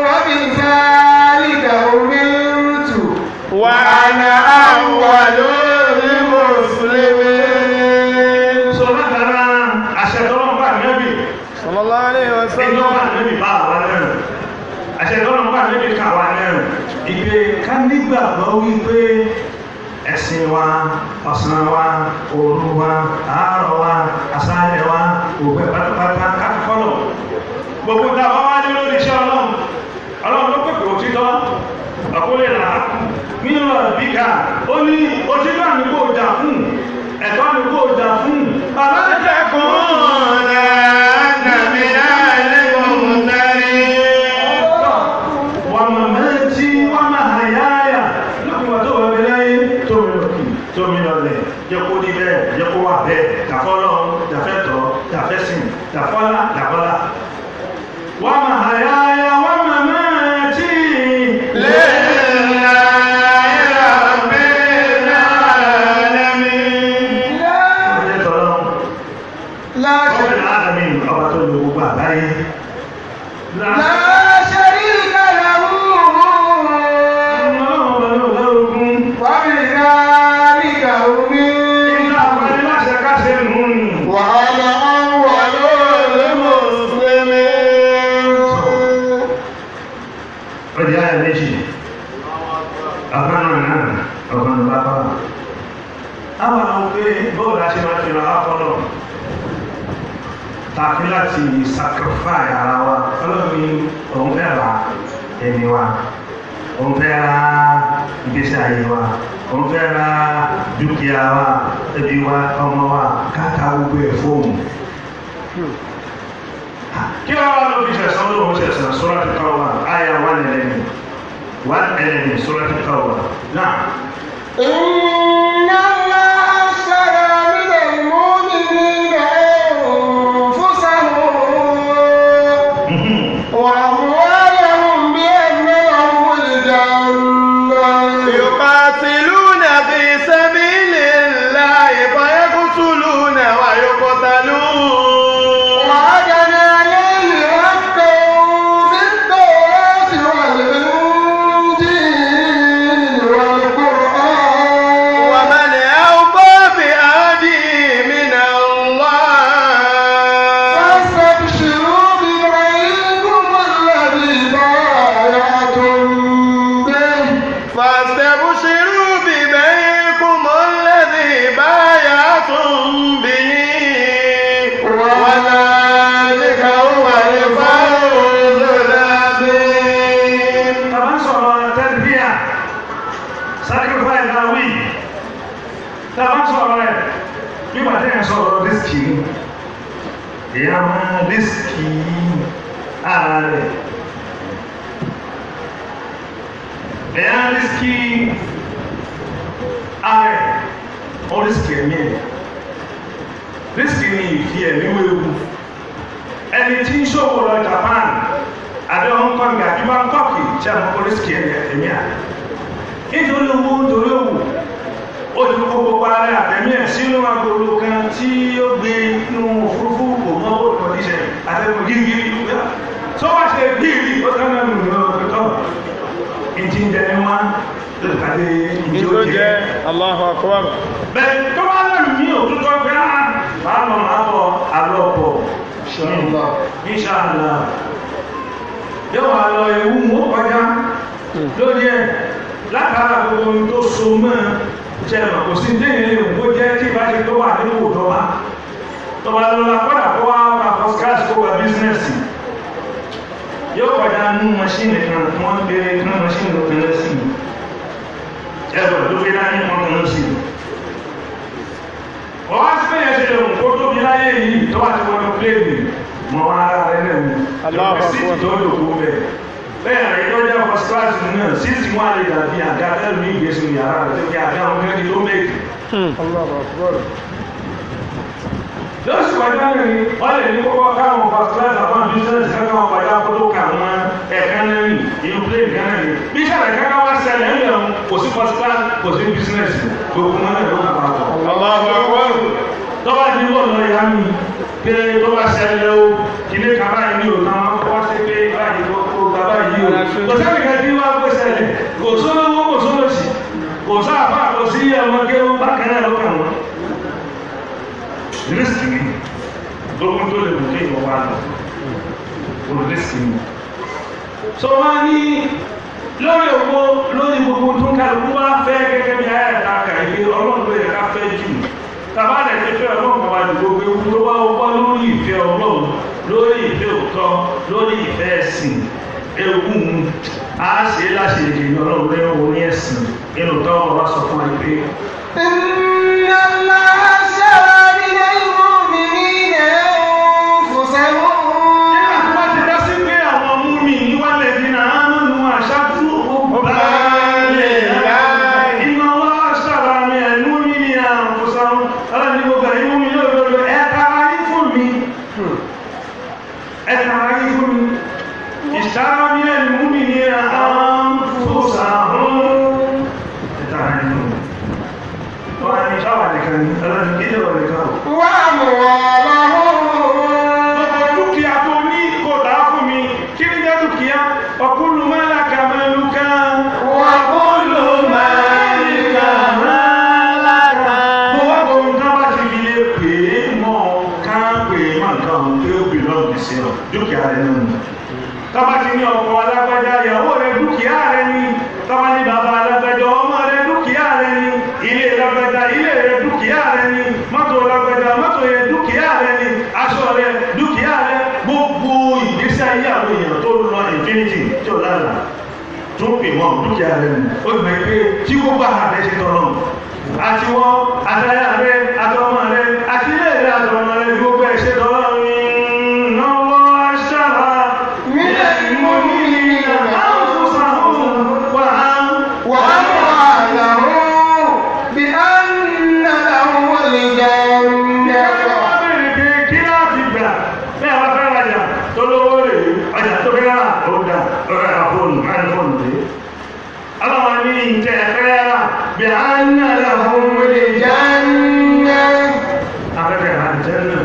وبذلك أمرت وأنا أول المسلمين. Sọ látara àṣẹ tọ́lọ́run bá Ànábì, صلى الله عليه ẹni وسلم. ọba Ànábì bá àwa náà, àṣẹ tọ́lọ́run bá Ànábì ká àwa náà, ìgbé ká nígbàgbọ́ wípé ẹ̀sìn wa, ọ̀sán wa, òru wa, àárọ̀ wa, àṣálẹ́ wa, òpè pátápátá ká fi fọ́lọ̀. Gbogbo tá a bá wá ní lórí iṣẹ́ Ọlọ́run, Ọlọ́run ló pèpè òtítọ́, ọ̀kúnlẹ̀ là á nínú ọ̀bíkà, ó ní òtítọ́ ni kò jà fún, ẹ̀tọ́ ni kò jà fún, bàbá تكونن من الممترين. Wà màmá tí wà má àyáyà lókùn wà tó wà bẹ láyé tó mi lòkì tó mi lọlẹ̀ jẹ́ kó ní bẹ́ẹ̀ jẹ́ kó wà bẹ́ẹ̀ dàfọ́lọ́ dàfẹ́tọ̀ dàfẹ́sìn dàfọ́lá dàfọ́lá. Wà má àyáyà wà màmá tí لله رب العالمين. ọjọ́ tọ́lọ́ لا ọ̀rẹ́ àmì ọba tó lu gbogbo àgbáyé. لا شريك له Ọlọ́run ọba ló lórogún. وبذلك أمرت Ìlú àpẹẹrẹ láṣẹ káṣẹ nù ní. وأنا أول المسلمين. Ọjà ayà méjì, ọ̀kan náà náà, ọ̀kan náà bá bá. Àwọn àwọn pé bóòlù àṣẹ máa fi ràn á fọ́nà. Tàbí láti sacrifice ara wa. Ọlọ́run ní òun fẹ́ ra ẹni wa, òun fẹ́ ra ìgbésí ayé wa, òun fẹ́ ra dúkìá wa, ẹbí wa, ọmọ wa, káàkà gbogbo ẹ̀ fóònù. Kí wọ́n wá ló fi ṣẹ̀sán lóhun ṣẹ̀sán Suratu Tawbah àyà 111 111 Suratu Tawbah náà. إن الله اشترى من المؤمنين أنفسهم وأموالهم بأن لهم الجنة يقاتلون في سبيل الله فيقتلون ويقتلون. وعدا عليه حقا في التوراة والإنجيل والقرآن. ومن أوفى بعهده من الله. فاستبشروا ببيعكم الذي بايعتم به. فاستبشروا ببيعكم الذي بايعتم به وذلك هو الفوز العظيم. Tàbá ń sọ̀rọ̀ tẹ́lifíà, sacrifice la wí. Tàbá ń sọ̀rọ̀ ẹ̀, nígbà tí ẹ̀ ń sọ̀rọ̀ risk ni, èyí máa risk ara rẹ̀. Èyí risk ara rẹ̀, ó risk ẹ̀mí ẹ̀. Risk ni ìfi ẹ̀mí wéwu. Ẹni tí ń ṣòwò lọ Japan, àbí Hong Kong, àbí Bangkok, tí a mọ̀ kó risk ẹ̀mí à. Nítorí owó, nítorí òwò, ó ti kó gbogbo ara àtẹ̀mí ẹ̀ sínú agolo kan tí ó gbé inú òfurufú kò mọ́ ó kọ̀díṣẹ̀ àtẹ̀mí gírígírí tó wá ṣe gírí ó tán náà nù ní ọ̀tọ̀ ìtì ń jẹni wá lórí pàdé ìdí ó jẹ. Allahu akbar. Bẹ́ẹ̀ tó bá lẹ́nu ní òtútọ́ pé á máa lọ máa bọ̀ àlọ́ bọ̀ Inshallah yóò wá lọ ewu mú kọjá lórí ẹ̀ látara gbogbo ohun tó so mọ́ ṣe mọ̀ kò sí ní ilé ìwò jẹ́ tí ìbá ṣe tó wà nínú òdọ́wà tó bá lọ́la kọ́dà kó wá wà first class kó wà bísínẹ́sì yóò kọjá nú mọ́ṣíìnì kan tí wọ́n gbé nú mọ́ṣíìnì ló kan sí ẹ̀rọ ló gbé dání wọn kan sí wọ́n wá sí pé yẹn ṣe lè wù kó tóbi láyé yìí tó bá ti wọnú pléènì mọ́ ara rẹ̀ náà ni Allahu ìwọ̀n sí Akbar. tó lò kó bẹ́ẹ̀ bẹ́ẹ̀ rẹ̀ tó jẹ́ first class náà síìtì wọn lè dàbí àga tẹ́lẹ̀ ní ìgbésí yàrá rẹ̀ tó fi àga wọn kẹ́kẹ́ tó mẹ́kì. Allahu Akbar. Lọ́sì kọjá ní wọ́n lè ní kókó káwọn first class àbọ̀n business kankan wọn kọjá kó tó kà wọ́n ẹ̀ka lẹ́yìn inú plane kan náà ni bí sàlẹ̀ kankan wá ṣẹlẹ̀ ńlẹ̀ wọn kò sí first class kò sí business gbogbo wọn náà ló kà papọ̀. Allahu akbar. Tọ́ba ti ń bọ̀ lọ ìyá mi pé tó bá ṣẹlẹ̀ o kìíní kan báyìí ní òun àwọn kọ́ sí pé báyìí kó kó gba báyìí o kò sẹ́ni kan tí wàá gbé ṣẹlẹ̀ kò sólówó kò sólòsì kò sáàfà kò sí ọmọ kéwú bákan náà ló kà wọ́n. Risk ni gbogbo tó lè wù kí ìwọ wá lọ o risk ni. So wọ́n ní lórí ògbó lórí gbogbo tó ń kálukú wá fẹ́ gẹ́gẹ́ bí ayé ẹ̀ka kàyé ọlọ́run ló yẹ ká fẹ́ jù tàbá lè ti fẹ́ ọlọ́run bàbá jù gbogbo ewu tó bá wọ́ lórí ìfẹ́ ọlọ́run lórí ìfẹ́ òótọ́ lórí ìfẹ́ ẹ̀sìn ewu á ṣe é láṣẹ ìdènà ọlọ́run lẹ́yìn orí ẹ̀sìn nínú tọ́wọ́ bá sọ fún wa pé إن الله اشترى من المؤمنين أنفسهم nígbà tó bá ti dá sí pé àwọn múmi níwálẹ̀ ní àánú àṣáájú ọba lè láì iná wá sára mi ẹ̀nú mi ní àrùn kòsàn ọlọ́run ní gbogbo ẹ̀yìn múmi lóòrò ẹ̀ka ayé fún mi ẹ̀ka ayé fún mi ìṣára mi ẹ̀nú mi ní àrùn kòsàn ẹ̀ka ayé fún mi. Wọ́n á ní sáwà nìkan ní ọlọ́run kí ló nìkan o. وأموالهم Gbogbo dúkìá tó ní kò dá fún mi, kí ni jẹ́ dúkìá? Ọkùnrin máa ń làkà máa ń ká. Wa kullu malika malaka. Mo wá bọ̀ ohun tán bá ti fi lè pè é mọ́ ká pè é mọ́ nǹkan ọ̀hún pé ó bì lọ́ọ̀gì sí ọ, dúkìá rẹ̀ náà nù. Tọ́ba ti ní ọkọ alágbájá, ìyàwó rẹ̀ dúkìá rẹ̀ ni. Tọ́ba ní bàbá alágbájá, ọmọ rẹ̀ dúkìá rẹ̀ ni. Ilé lágbájá, ilé rẹ̀ dúkìá rẹ̀ ni. Mọ́tò lágbájá, mọ́tò tó pè wọ́n dúkìá rẹ̀ nù ó sì mọ̀ pé tí gbogbo ara rẹ̀ ṣe tọrọ àti wọ́n àtàyà rẹ̀ àtọmọ rẹ̀ àti ilé rẹ̀ àtọmọ rẹ̀ gbogbo ẹ̀ ṣe tọrọ náwó aṣára mílẹ̀ mú ní àǹfùsàhùn wà á wà á wà bí a ń nà láwọn lè jẹ́ kí láti gbà bẹ́ẹ̀ wá fẹ́ rajà tó lówó rè ọjà tó fẹ́ rà ó dà ó rà fóònù máa ń fóònù dé. Ọlọ́run ní ìjẹ́ fẹ́ rà bí a ń nà láwọn lè jẹ́ afẹ́fẹ́ rà jẹ́ náà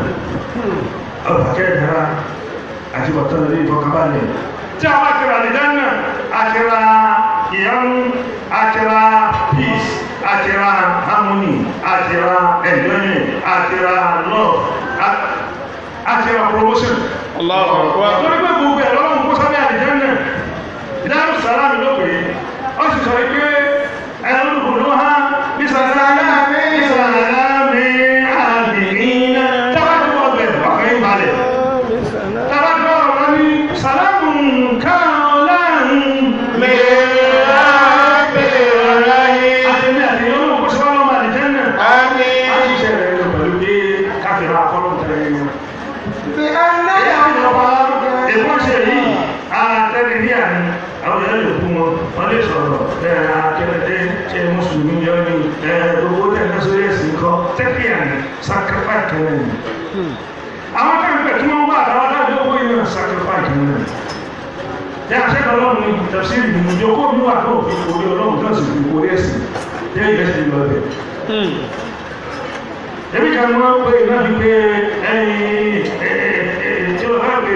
ọba kẹ́ẹ̀dára àti bọ̀tán lórí ìfọkànbalẹ̀. Tí a bá ti rà nìjẹ́ náà, a ti ra ìyanu, a ti ra peace, a ti ra harmony, a ti ra enjoyment, a ti ra love, a ti ra promotion. Allahu Akbar. Torí pé gbogbo ẹ̀ lọ́wọ́ kó sábẹ́ àlìjẹ́ náà. Ìdáhùn sàlámì ló pè é. Ó sì sọ pé ẹ̀rọ ló há bí sàlámì sàlámì àmìnà. Tábà tó wọ bẹ̀ ọkàn yín balẹ̀. Tábà tó wọ ọ̀rọ̀ ní sàlámù káọ̀láhùn àtẹ̀mí àti ọlọ́run kó sábà lọ́mọ àlìjẹ́ náà. Àmín. A ti ṣẹlẹ̀ lọ pẹ̀lú pé káfíńrà akọ́lọ́ tẹ̀lé yẹn. bí a ń nà láwọn Èkó ṣe yìí, ara tẹ́lẹ̀ ní àná, àwọn èèyàn lè kú wọn, wọ́n lè sọ̀rọ̀, akẹ́lẹ́dẹ́ ṣe mùsùlùmí yọ ní gbogbo tẹ̀lé sórí ẹ̀sìn kọ́, tẹ́kì àná, sacrifice kan náà ni. Àwọn akẹ́kọ̀ọ́ tí wọ́n wà àtàwọn adájọ́ owó yìí náà sacrifice kan náà ni. Ní àṣẹ́kọ̀ ọlọ́run ní tafsiri ní ìjókòó mi wà náà fi orí ọlọ́run tó sì fi orí ẹ̀sìn, jẹ́ ìrẹsì lọ bẹ̀. Ebi kan wọ́n pè náà fi pé ẹ̀yìn tí ó bá pè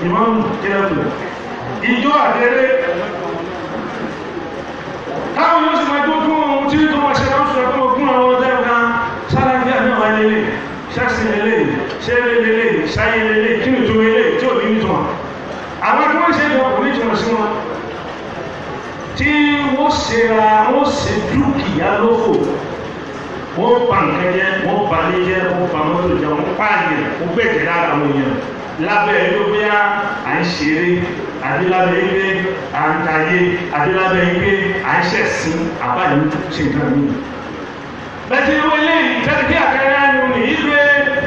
ìmọ̀ kílẹ̀kù. Ìjọ àdẹ́rẹ́ táwọn yóò sì máa jó fún ohun tí tó máa ṣe láńsọ fún ogún àwọn ọdẹ ọ̀gá sálábí àmì àwọn ẹlẹ́lẹ́ ṣẹ́sìn lélẹ̀ ṣẹ́rẹ́ lélẹ̀ ṣáyé lélẹ̀ kí ni ìtumọ̀ lélẹ̀ tí ò ní nítumọ̀. Àwọn tí wọ́n ṣe lọ kò ní ìtumọ̀ sí wọn. Tí wọ́n ṣe ra wọ́n ṣe dúkìá lófò, wọ́n pa nǹkan jẹ́, wọ́n ba ilé jẹ́, wọ́n ba mọ́tò jẹ́, wọ́n pààyàn, wọ́n gbẹ̀jẹ̀ lára àwọn èèyàn lábẹ́ ẹgbẹ́ bóyá à ń ṣeré àbí lábẹ́ ẹgbẹ́ à ń tayé àbí lábẹ́ ẹgbẹ́ à ń ṣẹ̀sìn àbáyé ṣe nǹkan mi. Bẹ́ẹ̀ni wọ́n lé ìtẹ́lẹ̀ kí àkàrà ni wọ́n yìí pé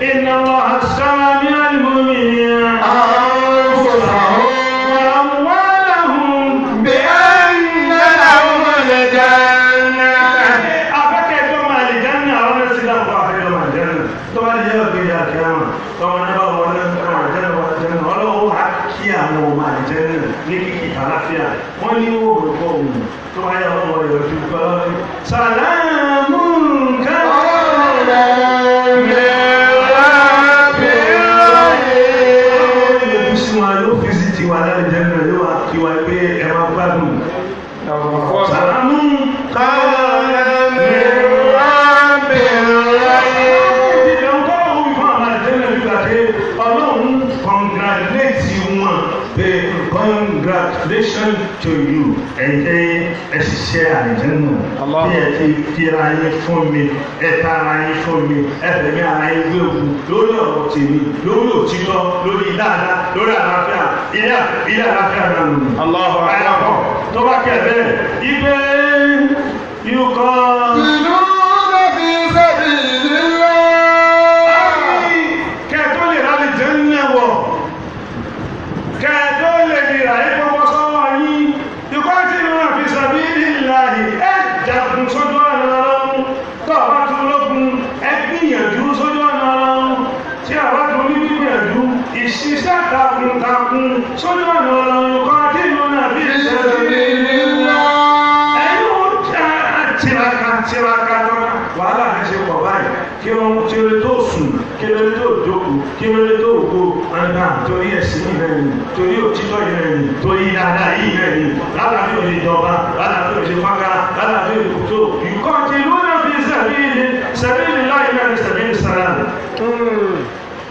inna Allaha ashtara minal mu'minina amwalahum bí a ń nà láwọn lè jẹ́ afẹ́kẹ́ tó máa lè jẹ́ ní àwọn ẹ̀sìn náà kó afẹ́kẹ́ tó máa jẹ́ ní tó bá lè jẹ́ òkè ìyá kíámà tó wọn ní bá wọn ní ọmọ jẹ́ ní wọn jẹ́ ní ọlọ́wọ́ á kí àwọn ọmọ àjẹ́ ní ní kíkì àlàáfíà wọ́n ní ó rò pọ̀ òun tó bá yẹ ọmọ rẹ̀ ojú gbọ́ sàlámù ká yóò fi sí tiwa lálẹ́ jẹ́ náà yóò wá kí wa pé ẹ máa gbádùn sàlámù ká Ọlọ́run congratulate wọn pé congratulations to you ẹ̀yin ẹ ṣiṣẹ́ àlìjẹ́nà bí ẹ ti fi ara yín fún mi ẹ ta ara yín fún mi ẹ fẹ̀mí ara yín gbégun lórí ọ̀rọ̀ tèmi lórí òtítọ́ lórí dáadáa lórí àlàáfíà ilé àlàáfíà náà nù. Allahu Akbar. Tó bá kẹ̀ bẹ́ẹ̀ ibẹ̀ yóò kọ́. Ìlú fi sabilillah. Kẹ̀tọ́ lè rà lè jẹ́ ní ẹ̀wọ̀, kẹ̀tọ́ lè rà ìpọ̀pọ̀ sọ́wọ́ yín, ikọ́ tí wọ́n fi sabilillahi ẹ jagun sójú ọ̀nà Ọlọ́run, tó bá tún lógun ẹ gbìyànjú sójú ọ̀nà Ọlọ́run, tí a bá tún ní gbìyànjú ìṣiṣẹ́ takuntakun sójú ọ̀nà Ọlọ́run, ikọ́ tí wọ́n fi sabilillah. Ẹ̀yin ó tiraka tiraka lọ́la wàhálà rẹ̀ ṣe pọ̀ báyìí kí ló ń kí ló tó sùn kí ló tó jókòó kí ló tó gbó ọ̀nà torí ẹ̀sìn yìí náà ni torí òtítọ́ yìí náà ni torí dáadáa yìí náà ni lálàbí òye ìjọba lálàbí òye fága lálàbí òye kòtò nǹkan tí ìlú náà fi sẹ̀bíìlì sẹ̀bíìlì láì náà ni sẹ̀bíìlì sàrà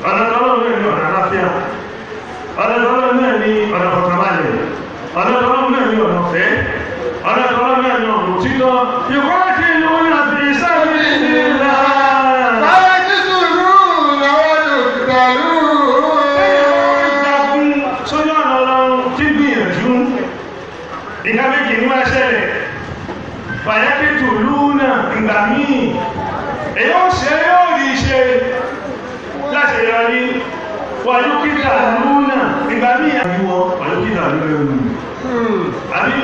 ọ̀nà tọ́lọ́ náà ni ọ̀nà àlàáfíà ọ̀nà tọ́lọ́ náà ni ọ̀nà kọ̀kànbalẹ̀ ọ̀nà tọ́lọ́ náà ni ọ̀nà ọ̀fẹ́ ọ̀nà tọ́lọ́ náà ni ọ̀nà òtítọ́ ìkọ́ tí ìlú náà fi sẹ̀bíìlì láì. Fayaqtuluna wa yuqtalun. Jagun sójú ọ̀nà Ọlọ́run tí gbìyànjú. Ìka méjì ní Fàyẹ́kìtù lúnà ìgbà míì èyí ó ṣe yóò rí ṣe láti yọrí. Wàyúkìtà lúnà ìgbà míì àyíwọ wàyúkìtà lúnà àbí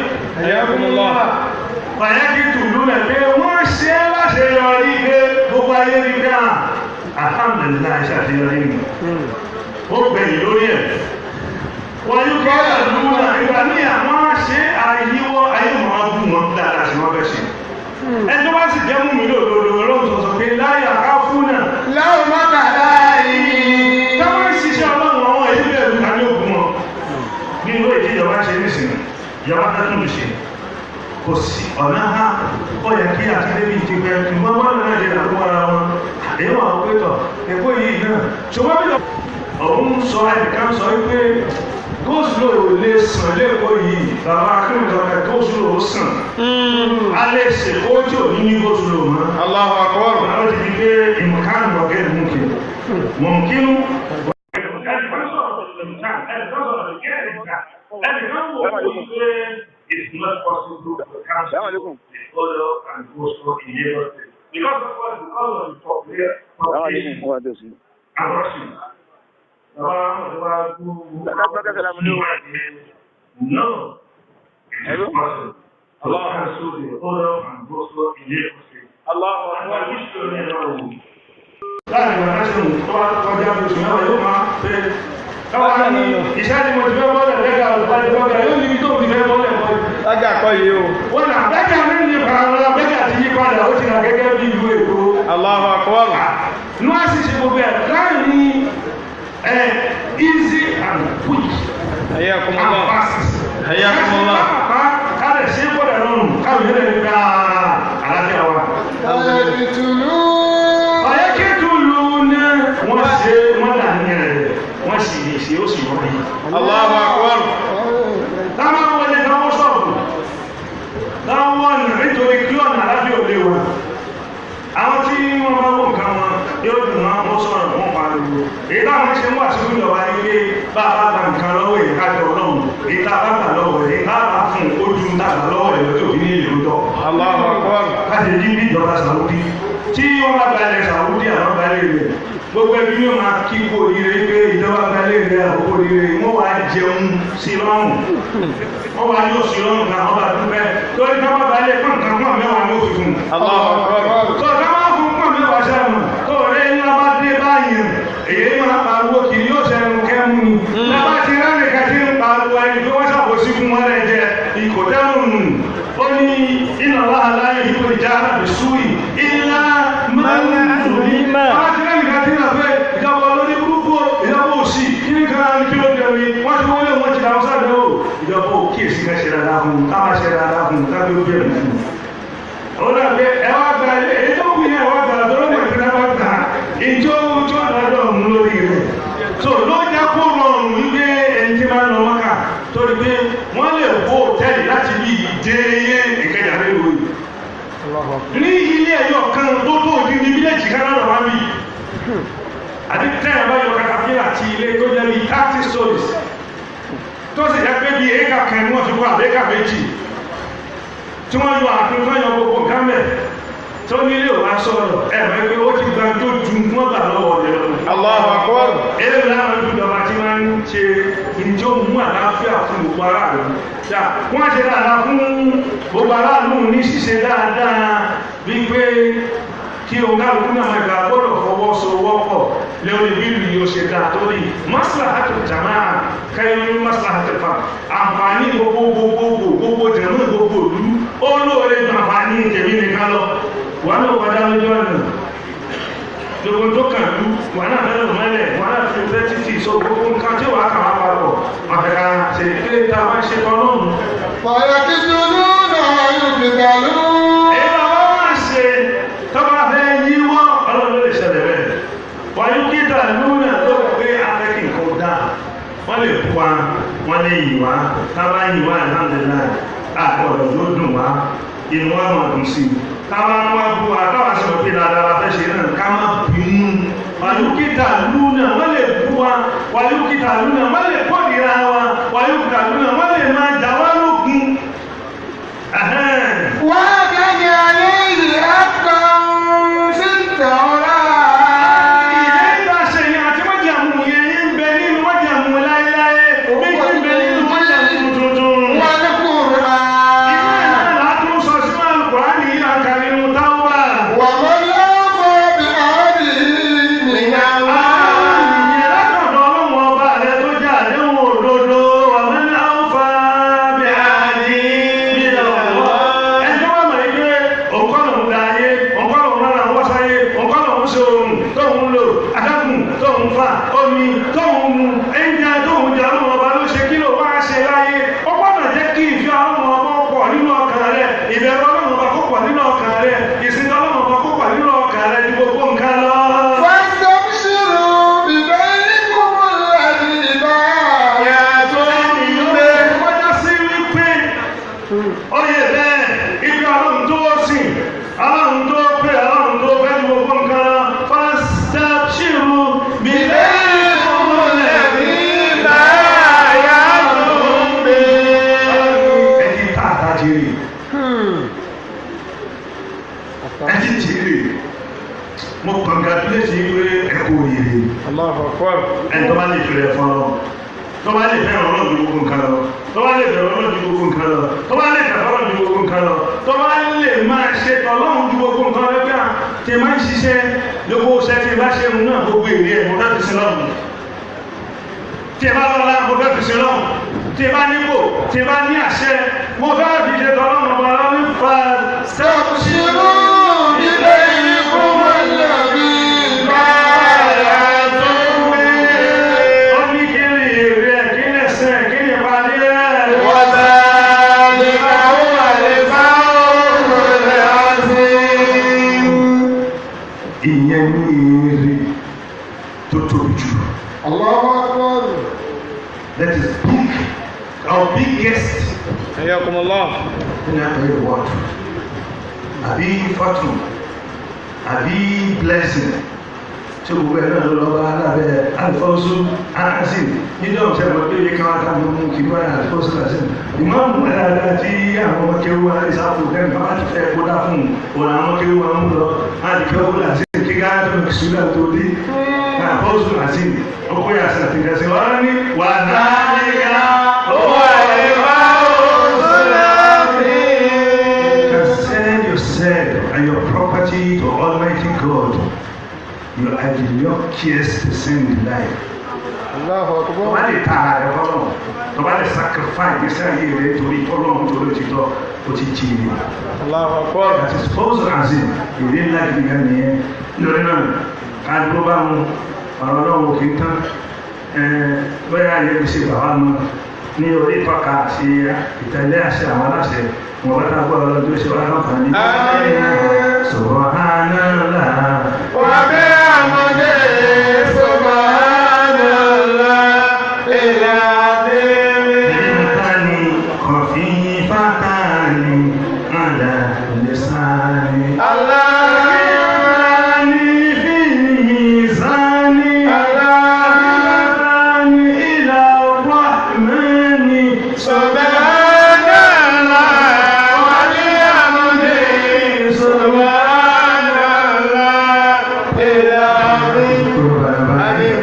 fàyẹ́kìtù lúnà pé wọ́n ṣe láti yọrí pé gbogbo ayé rí pé alhamdulillah ṣàṣeyọrí mi ó gbẹ̀yìn lórí ẹ̀. Wàyúkìtà lúnà ìgbà míì àwọn ṣe àyíwọ ayé mọ̀ ọ́n bù wọn dáadáa sí wọn fẹ́ ṣe. Ẹni tó bá sì jẹ́ mú mi lòdòdó ọlọ́run sọ̀sọ̀ pé láyà ká fún náà. Láwọn mọ́tà láàyè. Táwọn ń ṣiṣẹ́ ọlọ́run àwọn èyí bẹ̀rù ká ní òkú wọn. Ní ìlú èyí ìjọba ṣe nísìnyí, ìjọba fẹ́ tún lù ṣe. Kò sí ọ̀nà ha, ó yẹ kí àti débi ti pẹ́, ṣùgbọ́n wọ́n náà jẹ́ àkókò ara wọn. Èyí wà ó pé tọ̀, ẹ̀kọ́ yìí náà. Ṣùgbọ́n bí òun sọ ẹnìkan sọ wípé gósùlò lè sàn lẹ́kọ̀ọ́ yìí, bàbá akérèdọ́ ẹ̀ gósùlò ó sàn. A lè ṣèkó tí ò ní ní gósùlò mọ́. Allahu akbar. Àwọn ti di pé ìmọ̀kánù ọ̀gẹ́ ìmúkẹ́. Mọ̀mkínú. Ẹnìkan wò ó pé it's not possible to cancel the order and go in Lagos State. Because of what? Because of the population and rushing. No, it is possible to cancel the order and go in Lagos State. Láàrin ìwà láti mú tó wá kọjá oṣù mẹ́wàá yóò máa fẹ́. Káwá ní iṣẹ́ ni mo ti fẹ́ bọ́lẹ̀ lẹ́gà olùpàdé bọ́gà yóò níbi tó ti fẹ́ bọ́lẹ̀ bọ́lẹ̀. Lága kọ́ yìí o. Wọ́n nà bẹ́gà mi ní ìfarahàn bẹ́gà ti yí padà ó ti rà gẹ́gẹ́ bí ìlú Èkó. Allahu akbar. Inú wá sì ṣe gbogbo ẹ̀ láàrin easy and quick. Hayyakumullah. And fast. Hayyakumullah. Kálẹ̀ ṣe gbọ́dọ̀ rọrùn káwọn yẹn lè gba àlàáfíà wa. Ọ̀yẹ́kẹ́tùlù ní wọ́n ṣe wọ́n dà ní rẹ̀ wọ́n sì lè ṣe ó sì wọ́n rí. Allahu akbar. Táwọn wọlé náwó sọ̀rọ̀ táwọn ọ̀nà nítorí kí ọ̀nà àlàáfíà ò lè wà. Àwọn tí wọ́n bá wọ́n nǹkan wọn yóò dùn wọn wọ́n sọ̀rọ̀ wọ́n pariwo. Èyí táwọn ṣe ń wà sí ìjọba ní pé bá a bá gba nǹkan lọ́wọ́ èyí ká jọ ọlọ́run. Èyí tá a bá gbà lọ́wọ́ èyí tá a bá fún ojú tá a gbà lọ́wọ́ rẹ̀ lọ́jọ́ òbí ní ìlú tọ́. Allahu akbar. Káṣí ní bí ìjọba Sàúdí tí wọ́n bá gba ilẹ̀ Sàúdí àwọn gba ilé rẹ̀ gbogbo ẹbí yóò máa kí kú oríire pé ìjọba gba ilé rẹ̀ àkókò oríire wọ́n wá jẹun sí lọ́rùn wọ́n wá yóò sí lọ́rùn náà wọ́n bá dúpẹ́ torí ká bá gba ilé pọ́n kan pọ́n mẹ́wàá ní òfin fún un. Allahu akbar. Tó ká máa fún pọ́n mẹ́wàá sẹ́nu tó rẹ̀ ńlá bá dé báyìí èyí máa pariwo kiri yóò sẹ́nu kẹ́mu ni. Lábá ti rán nìkan tí ń pariwo ẹni pé wọ́n ṣàkóso fún wọn lẹ́ jẹ ìkòtẹ́rùn nù. Ó ní iná wàhálà yìí kò já àbísúì ilá máa ń dùn ní. Wọ́n ti rán nìkan tí ń rà pé ìjọba olórí burúkú ìjọba òsì kí ní kan ní kí ló dé mi wọ́n ti wọlé wọn ti dà wọ́n sáré o. Ìjọba ò kíyèsí ká ṣe dáadáa fún un ká má ṣe dáadáa fún un ká bí ó bẹ̀rẹ̀ fún un. Ó dà pé ẹ wá gba èyí tó kù yẹn wá gba tó ló mọ̀ ìpínlẹ̀ wá gbà ìjọ ojú ọ̀dọ́ ọ̀hún lórí rẹ̀. So ló jẹ́ kó rọrùn wípé ẹni tí máa ń lọ Mọ́kà torí pé wọ́n lè kó hòtẹ́ẹ̀lì láti bí ìdè Ìkẹjà lórí yìí. Ní ilé ẹ̀yọ̀ kan tó tó òdi ní fílẹ̀jì kan náà wá bí. Àti tẹ́yà bá yọ katapila ti ilé tó jẹ́ bí 30 stories. Tó sì jẹ́ pé bí éka kan ni wọ́n fi kọ́ àbẹ́ka méjì. Tí wọ́n yọ àfihàn yọ gbogbo nǹkan mẹ́. Tó nílé ò wá sọ̀rọ̀ ẹ̀ mọ̀ pé ó ti gba tó ju wọ́n gbà lọ́wọ́ rẹ̀ lọ. Allahu akbar. Eléyìí láwọn ìjọba tí máa ń ṣe ìjọ mú àlàáfíà fún gbogbo aráàlú. Wọ́n ṣe dáadáa fún gbogbo aráàlú ní ṣíṣe dáadáa wípé kí oníkálukú náà máa gbà gbọ́dọ̀ fọwọ́sowọ́pọ̀ lórí bí ìlú yóò ṣe dáa torí maslahatul jamaa khayrun maslahatil fard. Àǹfààní gbogbogbò gbogbo jẹ̀mú gbogbo ìlú ó lóore ju àǹfààní tèmi nìkan lọ. Wà ní òkọjá lójú ọ̀nà gbogbo tó kàn lú wà náà fẹ́ràn mọ́lẹ̀ wà náà fi fẹ́ títì so gbogbo nǹkan tí wàá kà wá papọ̀ àfẹ́ká ṣe pé tá a bá ṣe tọ́ lọ́hùn. Fàyàkìtùlù náà yóò fi dàlú. Èyí bá wọ́n wá ṣe tó bá fẹ́ yíwọ́ ọlọ́run ló lè ṣẹlẹ̀ bẹ́ẹ̀. Wàyí kíta lúnà tó pé afẹ́kì nǹkan dá wọ́n lè kú wa wọ́n lè yìn wá tá a bá yìn wá alhamdulillah àgbọ̀dọ̀ ló dùn wá inú wa máa dùn sí i. Táwa ń wá bú wa táwa sì mọ̀ pé dáadáa la fẹ́ ṣe náà ká má bínú. Wàyúkìtà lúnà wọ́n lè bú wa wàyúkìtà lúnà wọ́n lè kórìíra wa wàyúkìtà lúnà wọ́n lè máa jà wá lógun. Wá Ẹ ti jèrè. Mo congratulate yín pé ẹ kú oríire. Allahu Akbar. Ẹni tó bá lè fẹ́rẹ̀ fún ọ, tó bá lè fẹ́ràn Ọlọ́run ju gbogbo nǹkan lọ, tó bá lè bẹ̀rù Ọlọ́run ju gbogbo nǹkan lọ, tó bá lè tẹ̀lé Ọlọ́run ju gbogbo nǹkan lọ, tó bá lè máa ṣe tọ́lọ́run ju gbogbo nǹkan lọ pé tí máa ń ṣiṣẹ́ lóko ṣẹ́ tí bá ṣe náà gbogbo èrè ẹ̀ mo fẹ́ fi sin lọ́run. Tí bá lọ́lá mo fẹ́ fi sin lọ́run. Tí bá nípò, tí bá ní àṣẹ, mo fẹ́ fi ṣe tọ́lọ́run ọba lọ́run fa sàbùsírù ilé ikú wọlé Ó ní kí ni èrè ẹ̀, kí ni ẹ̀sẹ̀, kí ni ìpàdé ẹ̀? وذلك هو الفوز العظيم. Ìyẹn ní èrè tó tóbi jù. الله أكبر. That is big, our biggest Hayyakum Allah. ní àpẹẹrẹ word àbí fortune àbí blessing tí gbogbo ẹ̀ náà ló lọ bá lábẹ́ alifọ́sù arazim nínú ọ̀sẹ̀ wọn pé káwọn àtàwọn ọmọ kì í wáyà alifọ́sù arazim ìmáàmù dáadáa tí àwọn ọmọ kéwú aláìsáfù lẹ́nu bá ti fẹ́ kó dá fún un òun àwọn ọmọ kéwú wọn mú lọ láti kéwú làzim kí gáàdùn ìṣúná tó dé alifọ́sù arazim ọkọ̀ yà sàtìgàsì wọn ní wà náà هو الفوز العظيم. You can sell yourself and your property to Almighty God. You are the luckiest person in life. الله Tó أكبر. bá lè ta ara rẹ fọlọ́run, tó bá lè sacrifice gbèsè ayé rẹ torí tọ́lọ́run torí òtítọ́, ó ti jèrè. Allahu Akbar. That is fawzul azim, èrè ńlá gidi gan nìyẹn. Nítorí náà, ká dúró bá wọn, ọ̀rọ̀ ọlọ́run kì í tán. Bóyá ayé mi ṣe bàbá mi ní orí ìtọ́ka àti ìtẹ̀lé àṣẹ àwọn aláṣẹ, wọn bá tá a gbọ́ ọlọ́run tó ṣe wá láǹfààní. Àmín. Subhanallah. وبحمده سبحان الله العظيم. كلمتان خفيفتان على اللسان الله ثقيلتان في الميزان حبيبتان إلى الرحمن سبحان الله وبحمده سبحان الله العظيم. آمين.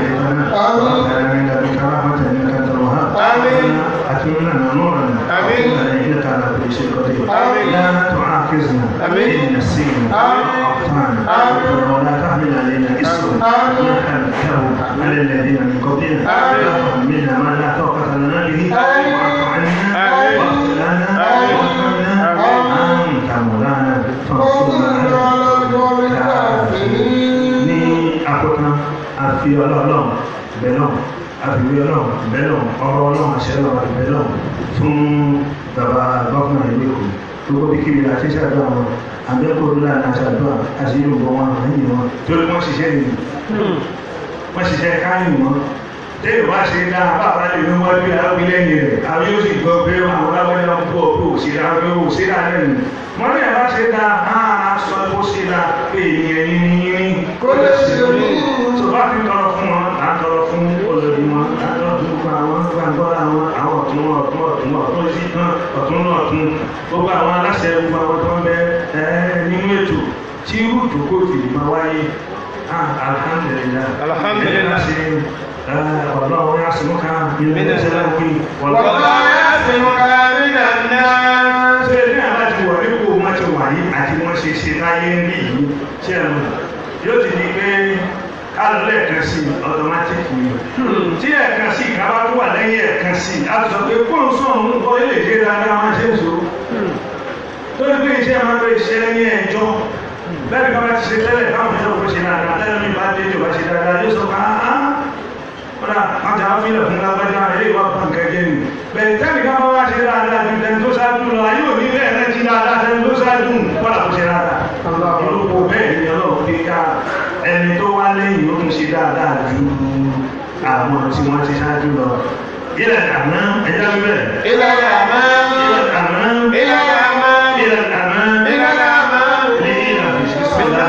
آمين. أتمم لنا نورنا. آمين. إنك على كل شيء قدير. آمين. لا تعاقبنا آمين. إن نسينا آمين. أخطأنا. آمين. ولا تحمل علينا إصرا آمين. كما حملته على الذين من قبلنا. آمين. لا تحملنا ما لا طاقة لنا به. آمين. واعف عنا. آمين. واغفر لنا. آمين. وارحمنا. آمين. أنت مولانا فانصرنا وانصرنا على القوم الكافرين. ní àkótán àfi ọlọ́ọ̀lọ́ọ̀ bẹ́lọ̀ àfiwé ọlọ́ọ̀ bẹ́lọ̀ ọ̀rọ̀ ọlọ́ọ̀ àṣẹ ọlọ́ọ̀ àfi bẹ́lọ̀ fún bàbá gọ́fúnà ìlú Èkó gbogbo bí kiri àti ṣàdúrà wọn àbẹ́kọ̀ọ́dúnlá àti ṣàdúrà àti yorùbá wọn àyìn wọn torí wọ́n ṣiṣẹ́ yìí wọ́n ṣiṣẹ́ káyìn wọn téèyàn bá ṣe dáa bàbá lè ní wájú arábí lẹ́yìn rẹ̀ àwọn yóò sì gbọ́ pé àwọn aláwọ̀dá ń bọ̀ pé òṣèré àwọn pé òṣèré àlẹ́ nù wọ́n ní ẹ̀ bá ṣe dáa á sọ pé ó ṣe dáa pé ènìyàn ní ní ní Kó lè ṣe mí. tó bá fi tọrọ fún wọn à ń tọrọ fún olórí wọn à ń tọrọ fún gbogbo àwọn gbàgbọ́ra wọn àwọn ọ̀tún ọ̀tún ọ̀tún ọ̀tún sí tán ọ̀tún ọ̀tún gbogbo àwọn aláṣẹ gbogbo àwọn tó ń bẹ ẹ nínú ètò tí irú ìjókòó tìlú máa wáyé. Alhamdulillah. Alhamdulillah. Wallahu ya'simuka minan nas. Wallahu ya'simuka minan nas. Ṣé ní àbá ti wà nípò wọn ti wà yìí àti wọn ṣe ṣe táyé ń rí yìí ṣé ẹ mọ̀ yóò ti di pé kálọ̀ lẹ́ẹ̀kan sí ọ̀tọ̀mátìkì ni tí ẹ̀ẹ̀kan sí ìkábá tó wà lẹ́yìn ẹ̀ẹ̀kan sí a ti sọ pé kó ń sọ òun kọ́ ilé ìṣe dáadáa máa ṣe ń so torí pé iṣẹ́ máa ń pè iṣẹ́ ní ẹjọ́ bẹ́ẹ̀ bí wọ́n bá ti ṣe tẹ́lẹ̀ táwọn ìṣẹ́ òkú ṣe dáadáa tẹ́lẹ̀ mi bá dé ìjọba ṣe dáadáa yóò sọ pé áá kódà wọ́n ti àwọn fílẹ̀ fún lágbájá ilé ìwà pàǹkà jẹ́ ni bẹ́ẹ̀ tẹ́lẹ̀ ká bá wá ṣe dáadáa ju tẹni tó ṣáájú lọ ayé òní bẹ́ẹ̀ náà ti dáadáa tẹni tó ṣáájú kódà kó ṣe dáadáa ìlúpo bẹ́ẹ̀ ni ọlọ́run fi ká ẹni tó wá lẹ́yìn ó tún ṣe dáadáa ju àwọn tí wọ́n ti ṣáájú lọ ilẹ̀ àná ẹja bíbẹ̀ Ilẹ̀ àmà. ilẹ̀ àná Ilẹ̀ àmà. ilẹ̀ àná Ilẹ̀ àmà. ní ìlànà ìṣẹ́sọ́lá.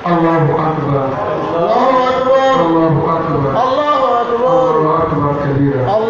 الله أكبر. الله أكبر. الله أكبر. الله أكبر. الله أكبر كبيرا. الله